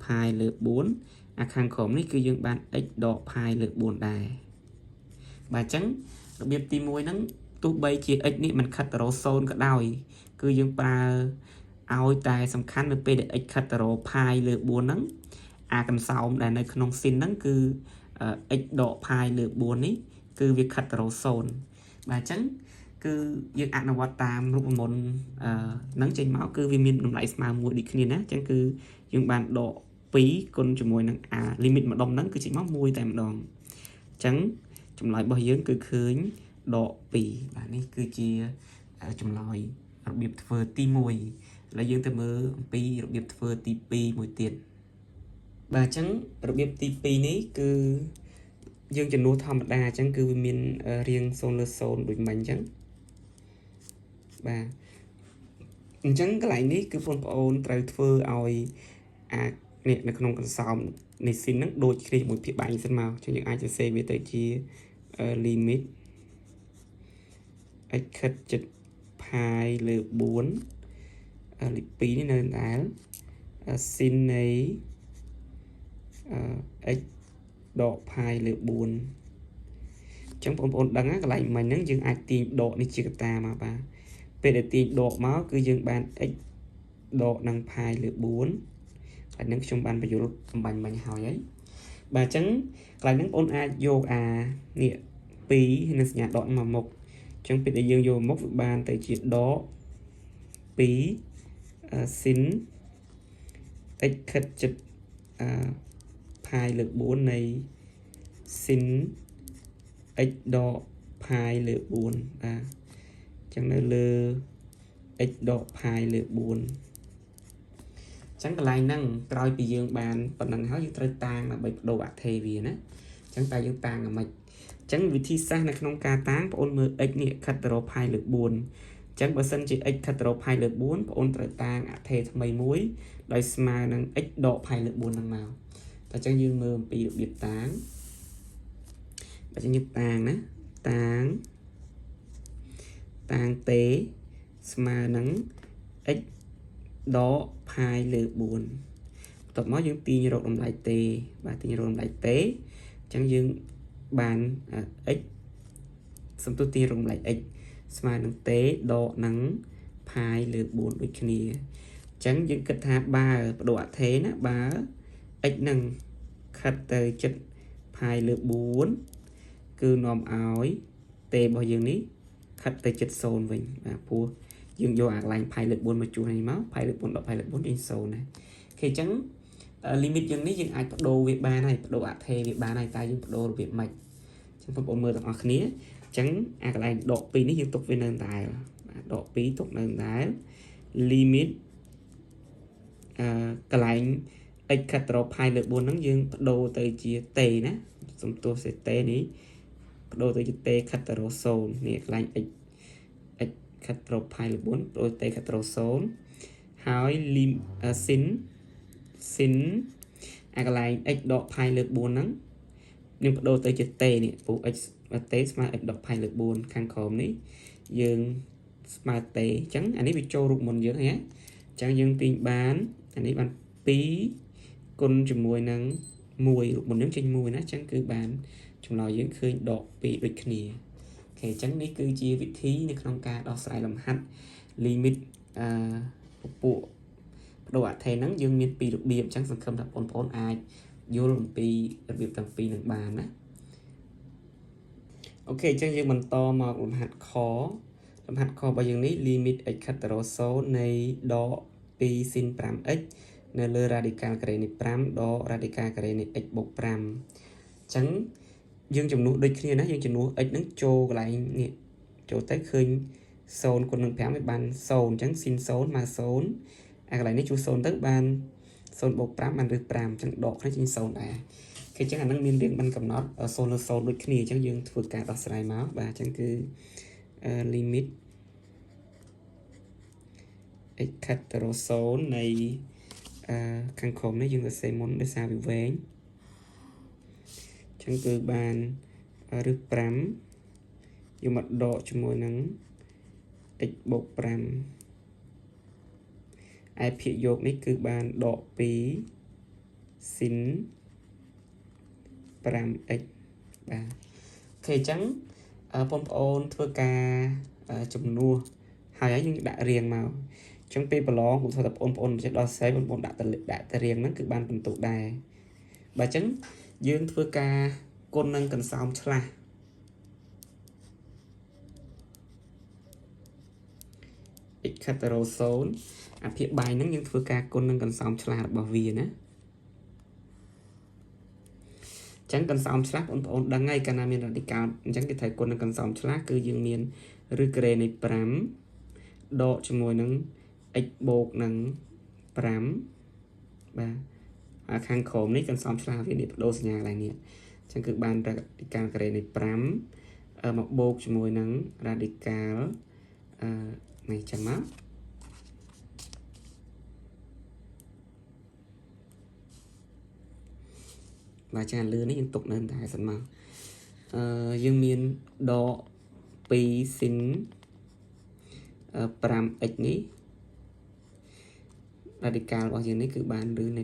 ផាយលើ4អាខាងក្រោមនេះគឺយើងបាន x ដកផាយលើ4ដែរបាទអញ្ចឹងរបៀបទី1ហ្នឹងទោះបីជា x នេះមិនខិតទៅរក0ក៏ដោយគឺយើងប្រើ ឲ្យតែសំខាន់នៅពេលដែល x ខិតទៅរក pi លើ4ហ្នឹងអាកន្សោមដែលនៅក្នុង sin ហ្នឹងគឺ x ដក pi លើ4នេះគឺវាខិតទៅរក0បាទអញ្ចឹងគឺយើងអនុវត្តតាមរូបមន្តហ្នឹងចេញមកគឺវាមានតម្លៃស្មើមួយដូចគ្នាណាអញ្ចឹងគឺយើងបានដក2គុណជាមួយនឹងអា limit ម្ដុំហ្នឹងគឺចេញមក1តែម្ដងអញ្ចឹងចម្លើយរបស់យើងគឺឃើញដក2បាទនេះគឺជាចម្លើយរបៀបធ្វើទី1ឥឡូវយើងទៅមើលអំពីរបៀបធ្វើទី2មួយទៀតបាទអញ្ចឹងរបៀបទី2នេះគឺយើងចំនួនធម្មតាអញ្ចឹងគឺវាមានរាង0លើ0ដូចមិញអញ្ចឹងបាទអញ្ចឹងកន្លែងនេះគឺបងប្អូនត្រូវធ្វើឲ្យអានេះនៅក្នុងកន្សោមនៃ sin ហ្នឹងដូចគ្នាជាមួយភាគបែងសិនមកអញ្ចឹងយើងអាចសរសេរវាទៅជា limit x ខិតជិត pi លើ4លេខ2នេះនៅដែល sin នៃ x ដក pi លើ4អញ្ចឹងបងប្អូនដឹងកន្លែងមិញហ្នឹងយើងអាចទាញដកនេះជាកតាមកបាទពេលដែលទាញដកមកគឺយើងបាន x ដកនឹង pi លើ4ហើយនឹងខ្ញុំបានបញ្យល់អំបញ្ញមិញហើយហើយបាទអញ្ចឹងកន្លែងហ្នឹងបងអាចយកអានេះ2និងសញ្ញាដកមកមុខអញ្ចឹងពេលដែលយើងយកមកវាបានទៅជាដក2 sin x ខិតជិតអឺ pi លើ4នៃ sin x ដក pi លើ4បាទអញ្ចឹងនៅលើ x ដក pi លើ4អញ្ចឹងកន្លែងហ្នឹងក្រោយពីយើងបានប៉ុណ្ណឹងហើយយើងត្រូវតាងដើម្បីបដូរអថេវាណាអញ្ចឹងតើយើងតាងយ៉ាងម៉េចអញ្ចឹងវិធីសាស្ត្រនៅក្នុងការតាងបងអូនមើល x នេះខិតទៅរក pi លើ4អញ្ចឹងបើសិនជា x ខិតទៅរក pi លើ4បងអូនត្រូវតាងអថេថ្មីមួយដោយស្មើនឹង x ដក pi លើ4ហ្នឹងមកតែអញ្ចឹងយើងមើលអំពីរបៀបតាងបើចឹងយើងតាងណាតាងតាង t ស្មើនឹង x ដក pi លើ4បន្ទាប់មកយើងទាញរកតម្លៃ t បាទទាញរកតម្លៃ t អញ្ចឹងយើងបាន x សំទោសទាញរកតម្លៃ x ស្មើនឹង t ដកនឹង pi លើ4ដូចគ្នាអញ្ចឹងយើងគិតថាបើបដូរអថេណាបើ x នឹងខិតទៅជិត pi លើ4គឺនាំឲ្យ t របស់យើងនេះខិតទៅជិត0វិញបាទព្រោះយើងយកអាកន្លែង pi លើ4មកជួសនេះមក pi លើ4ដក pi លើ4ចេញ0ណាOK អញ្ចឹង limit យើងនេះយើងអាចបដូរវាបានហើយបដូរអថេវាបានហើយតែយើងបដូររបៀបម៉េចអញ្ចឹងបងប្អូនមើលទាំងអស់គ្នាអញ្ចឹងអាកន្លែងដក2នេះយើងទុកវានៅតែបាទដក2ទុកនៅតែ limit អឺកន្លែង x ខិតទៅរក pi លើ4ហ្នឹងយើងបដូរទៅជា t ណាសំទោសសេ t នេះបដូរទៅជា t ខិតទៅរក0នេះកន្លែង x x ខិតទៅរក pi លើ4បដូរ t ខិតទៅរក0ហើយ lim sin sin អាកន្លែង x ដក pi លើ4ហ្នឹងនឹងបដូរទៅជា t នេះព្រោះ x t ស្មើ x ដក pi លើ4ខាងក្រោមនេះយើងស្មើ t អញ្ចឹងអានេះវាចូលរូបមន្តយើងហ៎អញ្ចឹងយើងទាញបានអានេះបាន2គុណជាមួយនឹង1រូបមន្តយើងចេញ1ណាអញ្ចឹងគឺបានចម្លើយយើងឃើញដក2ដូចគ្នាOK អញ្ចឹងនេះគឺជាវិធីនៅក្នុងការដោះស្រាយលំហាត់ limit អឺពពួកបដូរអថេហ្នឹងយើងមានពីររបៀបអញ្ចឹងសង្ឃឹមថាបងប្អូនអាចយល់អំពីរបៀបទាំងពីរនឹងបានណាOK អញ្ចឹងយើងបន្តមកលំហាត់ខលំហាត់ខរបស់យើងនេះ limit x ខិតទៅរក0នៃដក2 sin 5x នៅលើ radical ការ៉េនៃ5ដក radical ការ៉េនៃ x បូក5អញ្ចឹងយើងចំនួនដូចគ្នាណាយើងចំនួន x ហ្នឹងចូលកន្លែងនេះចូលទៅឃើញ0គុណនឹង5វាបាន0អញ្ចឹង sin 0មក0អាកន្លែងនេះជួស0ទៅបាន0បូក5បានឬ5អញ្ចឹងដកគ្នាចេញ0ដែរគេអញ្ចឹងអានឹងមានរៀងបានកំណត់0លើ0ដូចគ្នាអញ្ចឹងយើងធ្វើការដោះស្រាយមកបាទអញ្ចឹងគឺ limit x ខិតទៅរក0នៃអឺខាងក្រោមនេះយើងសរសេរមុនដោយសារវាវែងអញ្ចឹងគឺបានឬ5យកមកដកជាមួយនឹង x បូក5ឯភាគយកនេះគឺបានដក2 sin 5x បាទ OK អញ្ចឹងបងប្អូនធ្វើការជំនួសហើយហើយយើងដាក់រៀងមក ចឹងពេលប្រឡងឧទាហរណ៍ថាបងប្អូនចេះដល់ស្អីបងប្អូនដាក់តដាក់តរៀងហ្នឹងគឺបានពិន្ទុដែរបាទអញ្ចឹងយើងធ្វើការគុណនឹងកន្សោមឆ្លាស់ x ខិតទៅរក0អាភាគបាយហ្នឹងយើងធ្វើការគុណនឹងកន្សោមឆ្លាស់របស់វាណាចឹងកន្សោមឆ្លាស់បងប្អូនដឹងហើយកាលណាមានរ៉ាឌីកាល់អញ្ចឹងគេត្រូវគុណនឹងកន្សោមឆ្លាស់គឺយើងមានឫសការ៉េនៃ5ដកជាមួយនឹង x បូកនឹង5បាទហើយខាងក្រោមនេះកន្សោមឆ្លាស់វានេះបដូរសញ្ញាកន្លែងនេះអញ្ចឹងគឺបានរ៉ាឌីកាល់ការ៉េនៃ5មកបូកជាមួយនឹងរ៉ាឌីកាល់អឺនេះចឹងមកបាទចាលឿននេះយើងទុកនៅតែសិនមកអឺយើងមានដក2ស៊ីន 5x នេះរ៉ាឌីកាល់របស់យើងនេះគឺបានឫសនៃ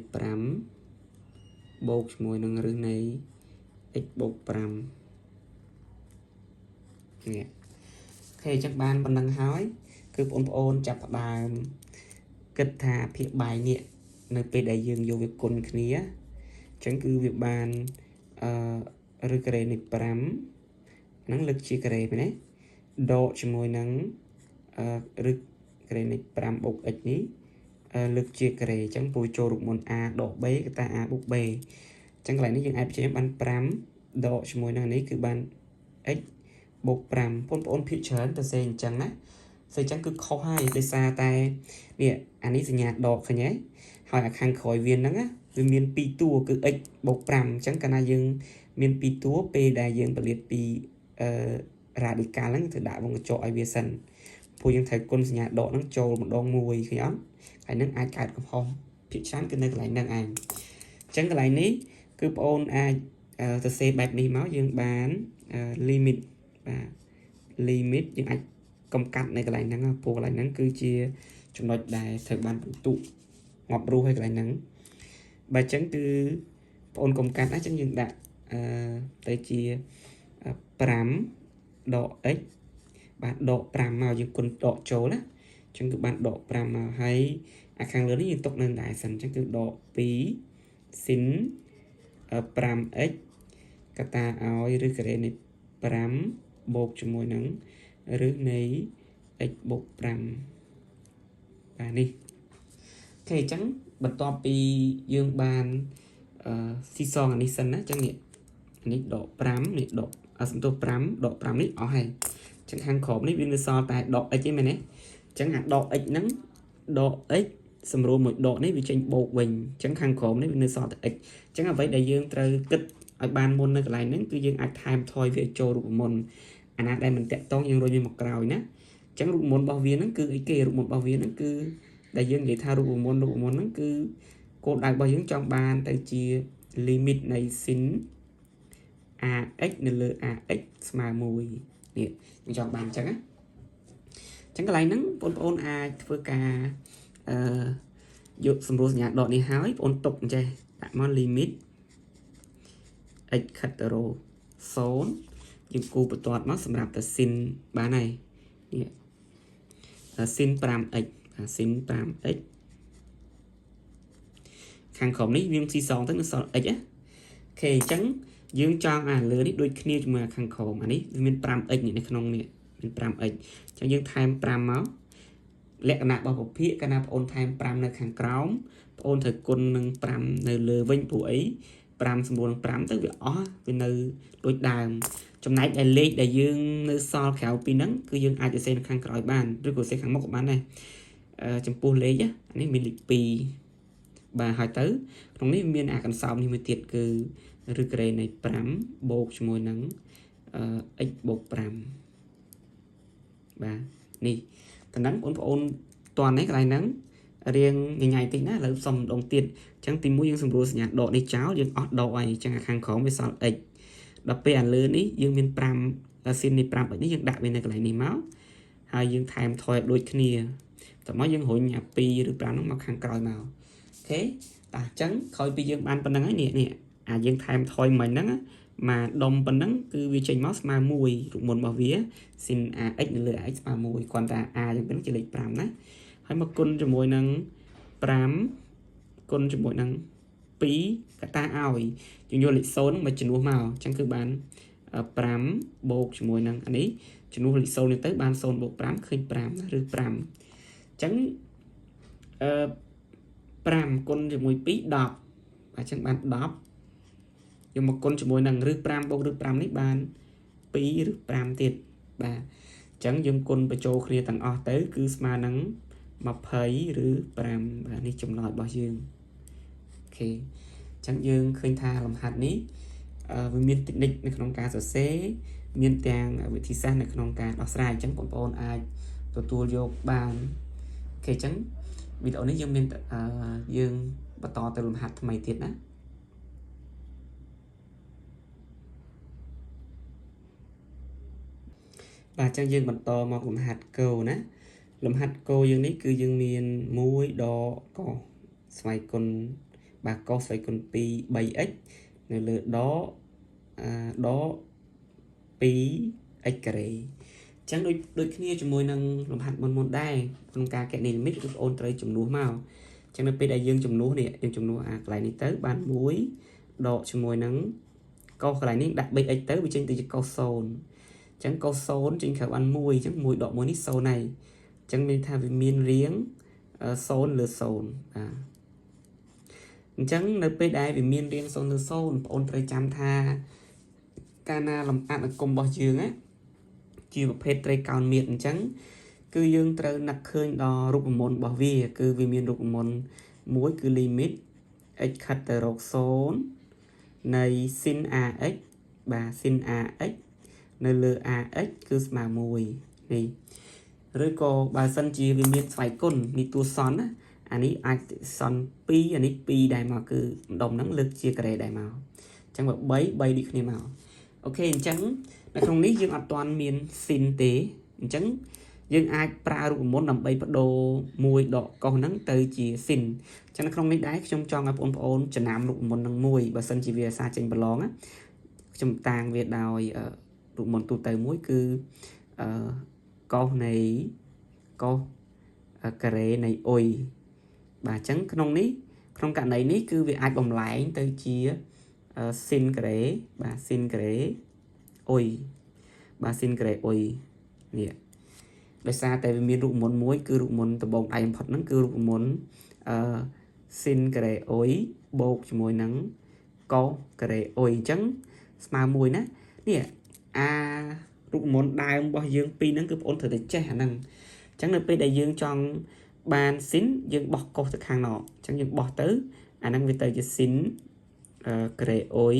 5បូកជាមួយនឹងឫសនៃ x បូក5នេះអូខេអញ្ចឹងបានប៉ុណ្ណឹងហើយគឺបងប្អូនចាប់ផ្ដើមគិតថាភាគបាយនេះនៅពេលដែលយើងយកវាគុណគ្នាអញ្ចឹងគឺវាបានអឺឫសការ៉េនៃ5ហ្នឹងលើកជាការ៉េមែនទេដកជាមួយនឹងអឺឫសការ៉េនៃ5បូក x នេះលើកជាការ៉េអញ្ចឹងពូចូលរូបមន្ត a ដក b កតា a បូក b អញ្ចឹងកន្លែងនេះយើងអាចបញ្ចេញបាន5ដកជាមួយនឹងនេះគឺបាន x បូក5បងប្អូនភាគច្រើនទៅសេអញ្ចឹងណាសេអញ្ចឹងគឺខុសហើយដោយសារតែនេះអានេះសញ្ញាដកឃើញទេហើយអាខាងក្រោយវាហ្នឹងណាវាមាន2តួគឺ x បូក5អញ្ចឹងកាលណាយើងមាន2តួពេលដែលយើងពលាតពីអឺរ៉ាឌីកាល់ហ្នឹងត្រូវដាក់វងកញ្ចក់ឲ្យវាសិនព្រោះយើងត្រូវគុណសញ្ញាដកហ្នឹងចូលម្ដងមួយឃើញអត់ហើយនឹងអាចកើតកំហុសភាគច្រើនគឺនៅកន្លែងហ្នឹងឯងអញ្ចឹងកន្លែងនេះគឺបងអូនអាចទៅសេបែបនេះមកយើងបាន limit បាទ limit យើងអាចកំកាត់នៅកន្លែងហ្នឹងព្រោះកន្លែងហ្នឹងគឺជាចំណុចដែលត្រូវបានបន្ទុកងាប់រស់ហើយកន្លែងហ្នឹងបើអញ្ចឹងគឺបងអូនកុំកាត់ណាអញ្ចឹងយើងដាក់អឺទៅជា5ដក x បាទដក5មកយើងគុណដកចូលណាអញ្ចឹងគឺបានដក5មកហើយអាខាងលើនេះយើងទុកនៅដែរសិនអញ្ចឹងគឺដក2ស៊ីន 5x កតាឲ្យឬការ៉េនៃ5បូកជាមួយនឹងឫសនៃ x បូក5បាទនេះអូខេអញ្ចឹងបន្ទាប់ពីយើងបានអឺស៊ីសងអានេះសិនណាអញ្ចឹងនេះអានេះដក5នេះដកអសំទោស5ដក5នេះអស់ហើយអញ្ចឹងខាងក្រោមនេះវានៅសល់តែដក x ទេមែនទេអញ្ចឹងអាដក x ហ្នឹងដក x សម្រួលមួយដកនេះវាចេញបូកវិញអញ្ចឹងខាងក្រោមនេះវានៅសល់តែ x អញ្ចឹងអ្វីដែលយើងត្រូវគិតឲ្យបានមុននៅកន្លែងហ្នឹងគឺយើងអាចថែមថយវាចូលរូបមន្តអាណាដែលមិនតាក់តងយើងរុញវាមកក្រោយណាអញ្ចឹងរូបមន្តរបស់វាហ្នឹងគឺអីគេរូបមន្តរបស់វាហ្នឹងគឺដែលយើងនិយាយថារូបមន្តរូបមន្តហ្នឹងគឺគោលដៅរបស់យើងចង់បានទៅជា limit នៃ sin ax នៅលើ ax ស្មើ1នេះយើងចង់បានអញ្ចឹងណាអញ្ចឹងកន្លែងហ្នឹងបងប្អូនអាចធ្វើការអឺយកសម្រួលសញ្ញាដកនេះហើយបងប្អូនទុកអញ្ចេះដាក់មក limit x ខិតទៅរក0យើងគូបន្ទាត់មកសម្រាប់តែ sin បានហើយនេះ sin 5x sin 5x ខាងក្រោមនេះវាស៊ីសងទៅនឹងសល់ x ណាអូខេអញ្ចឹងយើងចង់អាលើនេះដូចគ្នាជាមួយអាខាងក្រោមអានេះវាមាន 5x នេះនៅក្នុងនេះមាន 5x អញ្ចឹងយើងថែម5មកលក្ខណៈរបស់ពភាគកាលណាបងអូនថែម5នៅខាងក្រោមបងអូនត្រូវគុណនឹង5នៅលើវិញព្រោះអី5សម្រួលនឹង5ទៅវាអស់វានៅដូចដើមចំណែកដែលលេខដែលយើងនៅសល់ក្រៅពីហ្នឹងគឺយើងអាចសរសេរនៅខាងក្រោយបានឬក៏សរសេរខាងមុខក៏បានដែរចំពោះលេខអានេះមានលេខ2បាទហើយទៅក្នុងនេះមានអាកន្សោមនេះមួយទៀតគឺឫសការ៉េនៃ5បូកជាមួយនឹង x បូក5បាទនេះតំណឹងបងប្អូនតន់នេះកន្លែងហ្នឹងរៀងញញ៉ៃតិចណាឥឡូវសុំម្ដងទៀតអញ្ចឹងទី1យើងសម្រួលសញ្ញាដកនេះចោលយើងអស់ដកហើយអញ្ចឹងអាខាងក្រោមវាសល់ x ដល់ពេលអាលើនេះយើងមាន5ស៊ីននៃ 5x នេះយើងដាក់វានៅកន្លែងនេះមកហើយយើងថែមថយដូចគ្នាតមកយើងរុញអា2ឬ5ហ្នឹងមកខាងក្រោយមកអូខេតាអញ្ចឹងក្រោយពីយើងបានប៉ុណ្្នឹងហើយនេះនេះអាយើងថែមថយមិញហ្នឹងមកដុំប៉ុណ្ណឹងគឺវាចេញមកស្មើ1រូបមន្តរបស់វា sin ax នៅលើ ax ស្មើ1គ្រាន់តែ a យ៉ាងហ្នឹងជាលេខ5ណាហ ហើយមកគុណជាមួយនឹង5គុណជាមួយនឹង2កតាឲ្យយើងយកលេខ0ហ្នឹងមកជំនួសមកអញ្ចឹងគឺបាន5បូកជាមួយនឹងអានេះជំនួសលេខ0នេះទៅបាន0បូក5ឃើញ5ណាឬ5អញ្ចឹងអឺ5គុណជាមួយ2 10បាទអញ្ចឹងបាន10យកមកគុណជាមួយនឹងឬ5បូកឬ5នេះបាន2ឬ5ទៀតបាទអញ្ចឹងយើងគុណបញ្ចូលគ្នាទាំងអស់ទៅគឺស្មើនឹង20ឬ5បាទនេះចម្លើយរបស់យើង OK អញ្ចឹងយើងឃើញថាលំហាត់នេះវាមានតិចនិចនៅក្នុងការសរសេរមានទាំងវិធីសាស្ត្រនៅក្នុងការដោះស្រាយអញ្ចឹងបងប្អូនអាចទទួលយកបាន OK អញ្ចឹងវីដេអូនេះយើងមានយើងបន្តទៅលំហាត់ថ្មីទៀតណាបាទអញ្ចឹងយើងបន្តមកលំហាត់គោណាលំហាត់គោយើងនេះគឺយើងមាន1ដកកស្វ័យគុណបាទកស្វ័យគុណ2 3x នៅលើដកដក 2x ការ៉េអញ្ចឹងដូចគ្នាជាមួយនឹងលំហាត់មុនមុនដែរក្នុងការកណនីលីមីតគឺបងអូនត្រូវចំនួសមកអញ្ចឹងនៅពេលដែលយើងចំនួសនេះយើងចំនួសអាកន្លែងនេះទៅបាន1ដកជាមួយនឹងកុសកន្លែងនេះដាក់ 3x ទៅវាចេញទៅជាកុស0អញ្ចឹងកុស0ចេញក្រៅបាន1អញ្ចឹង1ដក1នេះ0ហើយអញ្ចឹងមានថាវាមានរាង0លើ0បាទអញ្ចឹងនៅពេលដែលវាមានរាង0លើ0បងប្អូនត្រូវចាំថាកាលណាលំអនុគមរបស់យើងណាជាប្រភេទត្រីកោណមាត្រអញ្ចឹងគឺយើងត្រូវនឹកឃើញដល់រូបមន្តរបស់វាគឺវាមានរូបមន្តមួយគឺ limit x ខិតទៅរក0នៃ sin ax បាទ sin ax នៅលើ ax គឺស្មើ1នេះឬក៏បើសិនជាវាមានស្វ័យគុណនេះតួសន្នណាអានេះអាចសន្ន2អានេះ2ដែរមកគឺម្ដុំហ្នឹងលើកជាការ៉េដែរមកអញ្ចឹងបើ3 3ដូចគ្នាមក OK អញ្ចឹងនៅក្នុងនេះយើងអត់ទាន់មាន sin ទេអញ្ចឹងយើងអាចប្រើរូបមន្តដើម្បីបដូរ1ដកកុសហ្នឹងទៅជា sin អញ្ចឹងនៅក្នុងនេះដែរខ្ញុំចង់ឲ្យបងប្អូនចំណាំរូបមន្តនឹងមួយបើសិនជាវាអាសាចេញប្រឡងណាខ្ញុំតាងវាដោយរូបមន្តទូទៅមួយគឺអឺកុសនៃកុសការ៉េនៃអ៊ុយបាទអញ្ចឹងក្នុងនេះក្នុងករណីនេះគឺវាអាចបំលែងទៅជា sin ការ៉េបាទ sin ការ៉េអ៊ុយបាទ sin ការ៉េអ៊ុយនេះដោយសារតែវាមានរូបមន្តមួយគឺរូបមន្តដំបូងដៃបំផុតហ្នឹងគឺរូបមន្តអឺ sin ការ៉េអ៊ុយបូកជាមួយនឹងកុសការ៉េអ៊ុយអញ្ចឹងស្មើមួយណានេះអារូបមន្តដើមរបស់យើងពីរហ្នឹងគឺបងអូនត្រូវតែចេះអាហ្នឹងអញ្ចឹងនៅពេលដែលយើងចង់បាន sin យើងបោះកុសទៅខាងណោអញ្ចឹងយើងបោះទៅអាហ្នឹងវាទៅជា sin ការ៉េអ៊ុយ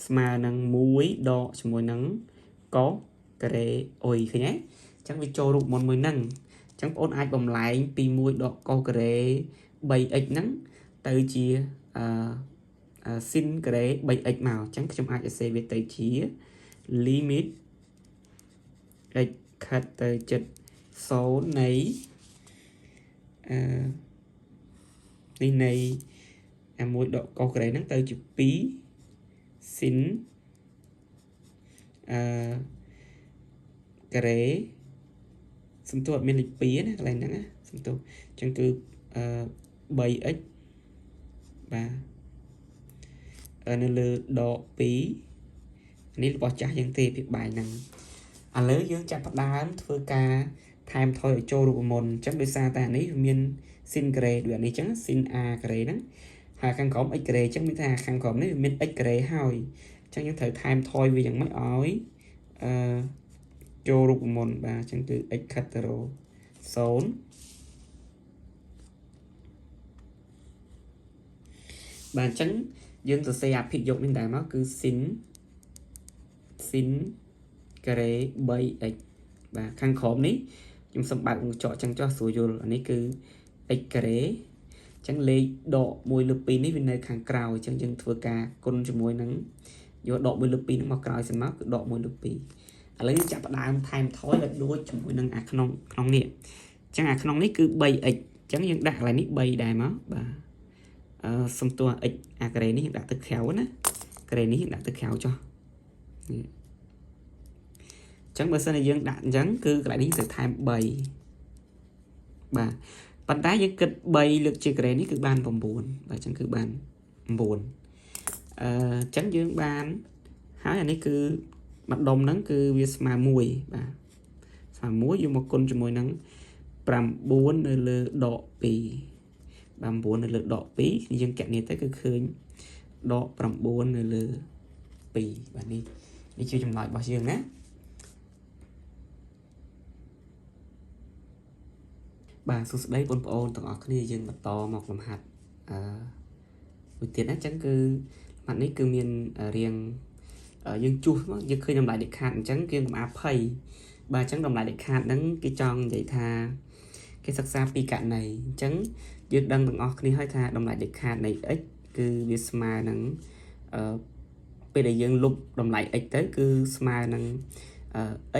ស្មើនឹង1ដកជាមួយនឹងកុសការ៉េអ៊ុយឃើញទេអញ្ចឹងវាចូលរូបមន្តមួយហ្នឹងអញ្ចឹងបងអូនអាចបំលែងពី1ដកកុសការ៉េ 3x ហ្នឹងទៅជាអឺ sin ការ៉េ 3x មកអញ្ចឹងខ្ញុំអាចសរសេរវាទៅជា limit x ខិតទៅជិត0នៃអឺនេះនៃអា1ដកកុសការ៉េហ្នឹងទៅជា2 sin អឺការ៉េសំទោសអត់មានលេខ2ណាកន្លែងហ្នឹងណាសំទោសអញ្ចឹងគឺអឺ 3x បាទនៅលើដក2នេះរបស់ចាស់យើងទេពីបាយហ្នឹងឥឡូវយើងចាប់ផ្ដើមធ្វើការថែមថយឲ្យចូលរូបមន្តអញ្ចឹងដោយសារតែអានេះវាមាន sin ការ៉េដូចអានេះអញ្ចឹង sin a ការ៉េហ្នឹងហើយខាងក្រោម x ការ៉េអញ្ចឹងមានថាខាងក្រោមនេះវាមាន x ការ៉េហើយអញ្ចឹងយើងត្រូវថែមថយវាយ៉ាងម៉េចឲ្យអឺចូលរូបមន្តបាទអញ្ចឹងគឺ x ខិតទៅរក0បាទអញ្ចឹងយើងសរសេរអាភិយកនេះដែរមកគឺ sin ការ៉េ 3x បាទខាងក្រោមនេះខ្ញុំសូមបើកវងចកចឹងចោះស្រួលយល់អានេះគឺ x ការ៉េអញ្ចឹងលេខដក1លើ2នេះវានៅខាងក្រោយអញ្ចឹងយើងធ្វើការគុណជាមួយនឹងយកដក1លើ2ហ្នឹងមកក្រោយសិនមកគឺដក1លើ2ឥឡូវយើងចាប់ផ្ដើមថែមថយឲ្យដូចជាមួយនឹងអាក្នុងក្នុងនេះអញ្ចឹងអាក្នុងនេះគឺ 3x អញ្ចឹងយើងដាក់កន្លែងនេះ3ដែរមកបាទអឺសំទោស x អាការ៉េនេះយើងដាក់ទៅក្រៅណាការ៉េនេះយើងដាក់ទៅក្រៅចុះនេះអញ្ចឹងបើសិនជាយើងដាក់អញ្ចឹងគឺកន្លែងនេះត្រូវថែម3 បាទប៉ុន្តែយើងគិត3លើកជាការ៉េនេះគឺបាន9បាទអញ្ចឹងគឺបាន9អឺអញ្ចឹងយើងបានហើយអានេះគឺម្ដុំហ្នឹងគឺវាស្មើ1បាទស្មើ1យកមកគុណជាមួយនឹង9នៅលើដក2បាទ9នៅលើដក2យើងកណនីទៅគឺឃើញដក9នៅលើ2បាទនេះនេះជាចម្លើយរបស់យើងណាបាទសួស្តីបងប្អូនទាំងអស់គ្នាយើងបន្តមកលំហាត់អឺមួយទៀតណាអញ្ចឹងគឺលំហាត់នេះគឺមានរៀងយើងជួសមកយើងឃើញតម្លៃដាច់ខាតអញ្ចឹងគេកុំអាភ័យបាទអញ្ចឹងតម្លៃដាច់ខាតហ្នឹងគេចង់និយាយថាគេសិក្សាពីករណីអញ្ចឹងយើងដឹងទាំងអស់គ្នាហើយថាតម្លៃដាច់ខាតនៃ x គឺវាស្មើនឹងអឺពេលដែលយើងលុបតម្លៃ x ទៅគឺស្មើនឹង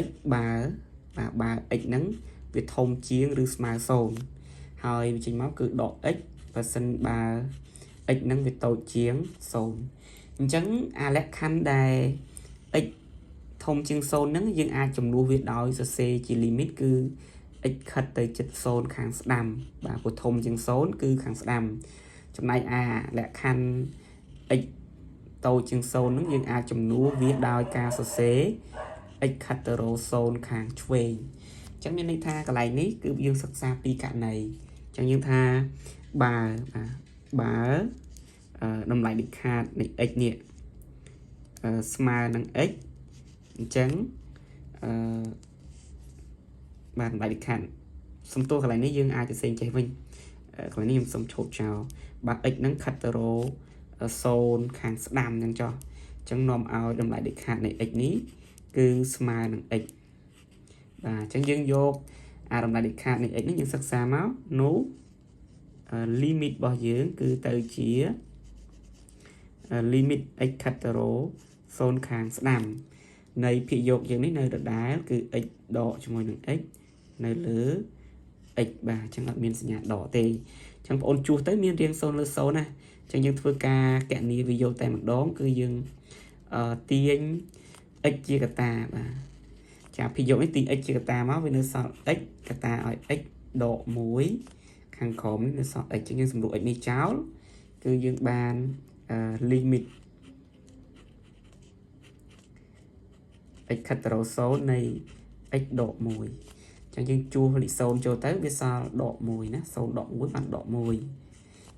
x បើបាទបើ x ហ្នឹងវាធំជាងឬស្មើ0ហើយវាចេញមកគឺដក x បើសិនបើ x ហ្នឹងវាតូចជាង0អញ្ចឹងអាលក្ខខណ្ឌដែល x ធំជាង0ហ្នឹងយើងអាចជំនួសវាដោយសរសេរជា limit គឺ x ខិតទៅជិត0ខាងស្ដាំបាទព្រោះធំជាង0គឺខាងស្ដាំចំណែកអាលក្ខខណ្ឌ x តូចជាង0ហ្នឹងយើងអាចជំនួសវាដោយការសរសេរ x ខិតទៅរក0ខាងឆ្វេងអញ្ចឹងមានន័យថាកន្លែងនេះគឺយើងសិក្សាពីករណីអញ្ចឹងយើងថាបើបាទបើតម្លៃដាច់ខាតនៃ x នេះស្មើនឹង x អញ្ចឹងអឺបាទតម្លៃដាច់ខាតសំទោសកន្លែងនេះយើងអាចទៅសេចេះវិញកន្លែងនេះខ្ញុំសូមឈប់ចោលបាទ x ហ្នឹងខិតទៅរក0ខាងស្ដាំអញ្ចឹងចុះអញ្ចឹងនាំឲ្យតម្លៃដាច់ខាតនៃ x នេះគឺស្មើនឹង x បាទអញ្ចឹងយើងយកអាតម្លៃដាច់ខាតនៃ x នេះយើងសិក្សាមកនោះ limit របស់យើងគឺទៅជា limit x ខិតទៅរក0ខាងស្ដាំនៃភាគយកយើងនេះនៅដដែលគឺ x ដកជាមួយនឹង x នៅលើ x បាទអញ្ចឹងអត់មានសញ្ញាដកទេអញ្ចឹងបងអូនជួសទៅមានរាង0លើ0ណាអញ្ចឹងយើងធ្វើការកណនីវាយកតែម្ដងគឺយើងទាញ x ជាកតាបាទចាភាគយកនេះទាញ x ជាកតាមកវានៅសល់ x កតាឲ្យ x ដក1ខាងក្រោមនេះនៅសល់ x អញ្ចឹងយើងសម្រួល x នេះចោលគឺយើងបាន limit x ខិតទៅរក0នៃ x ដក1អញ្ចឹងយើងជួសលេខ0ចូលទៅវាសល់ដក1ណា0ដក1បានដក1អញ្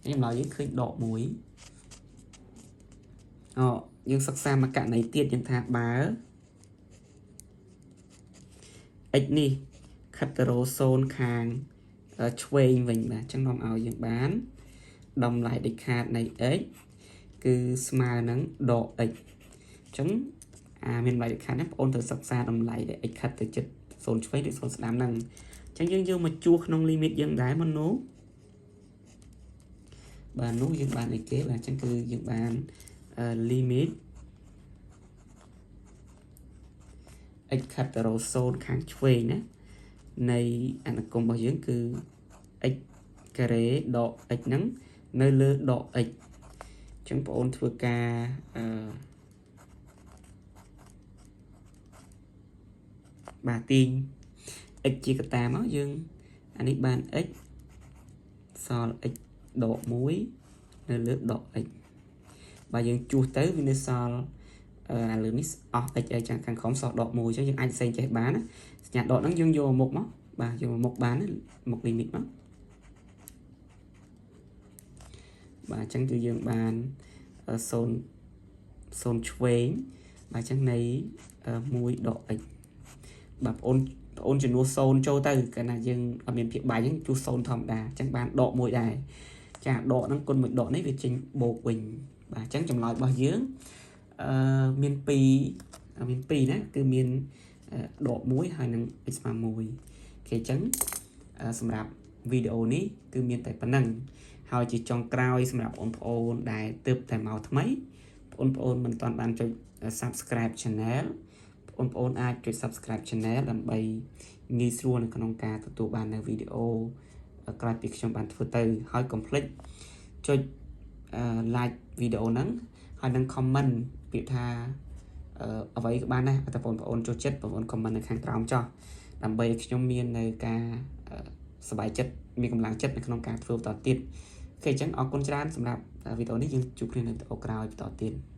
ចឹងចម្លើយយើងឃើញដក1អូយើងសិក្សាមកករណីទៀតយើងថាបើ x នេះខិតទៅរក0ខាងឆ្វេងវិញបាទអញ្ចឹងនាំឲ្យយើងបានតម្លៃដាច់ខាតនៃ x គឺស្មើនឹងដក x អញ្ចឹងអាមានតម្លៃដាច់ខាតនេះបងអូនត្រូវសិក្សាតម្លៃដែល x ខិតទៅជិត0ឆ្វេងឬ0ស្ដាំហ្នឹងអញ្ចឹងយើងយកមកជួសក្នុង limit យើងដែរមកនោះបាទនោះយើងបានអីគេបាទអញ្ចឹងគឺយើងបាន limit x ខិតទៅរក0ខាងឆ្វេងណានៃអនុគមរបស់យើងគឺ x ការ៉េដក x ហ្នឹងនៅលើដក x អញ្ចឹងបងអូនធ្វើការអឺបាទទាញ x ជាកតាមកយើងអានេះបាន x សល់ x ដក1នៅលើដក x បាទយើងជួសទៅវានៅសល់អាលើនេះអស់ x អីចឹងខាងក្រោមសល់ដក1អញ្ចឹងយើងអាចផ្សេងចេះបានណាសញ្ញាដកហ្នឹងយើងយកមកមុខមកបាទយកមកមុខបានណាមុខ limit មកបាទអញ្ចឹងគឺយើងបាន0 0ឆ្វេងបាទអញ្ចឹងនៃ1ដក x បាទបងអូនចំនួន0ចូលទៅកាលណាយើងអត់មានភាគបែកហ្នឹងជួស0ធម្មតាអញ្ចឹងបានដក1ដែរចាដកហ្នឹងគុណមួយដកនេះវាចេញបូកវិញបាទអញ្ចឹងចម្លើយរបស់យើងអឺមាន2មាន2ណាគឺមានដក1ហើយនឹង x ស្មើ1គេអញ្ចឹងសម្រាប់វីដេអូនេះគឺមានតែប៉ុណ្្នឹងហើយជាចុងក្រោយសម្រាប់បងប្អូនដែលទើបតែមកថ្មីបងប្អូនមិនទាន់បានចុច Subscribe Channel បងប្អូនអាចចុច Subscribe Channel ដើម្បីងាយស្រួលនៅក្នុងការទទួលបាននៅវីដេអូក្រោយពីខ្ញុំបានធ្វើទៅហើយកុំភ្លេចចុច like វីដេអូហ្នឹងហើយនឹង comment ពាក្យថាអ្វីក៏បានដែរតែបងប្អូនចូលចិត្តបងប្អូន comment នៅខាងក្រោមចោះដើម្បីឲ្យខ្ញុំមាននៅការ សប្បាយចិត្តមានកម្លាំងចិត្តនៅក្នុងការធ្វើបន្តទៀត។ OK អញ្ចឹងអរគុណច្រើនសម្រាប់វីដេអូនេះយើងជួបគ្នានៅវីដេអូក្រោយបន្តទៀត។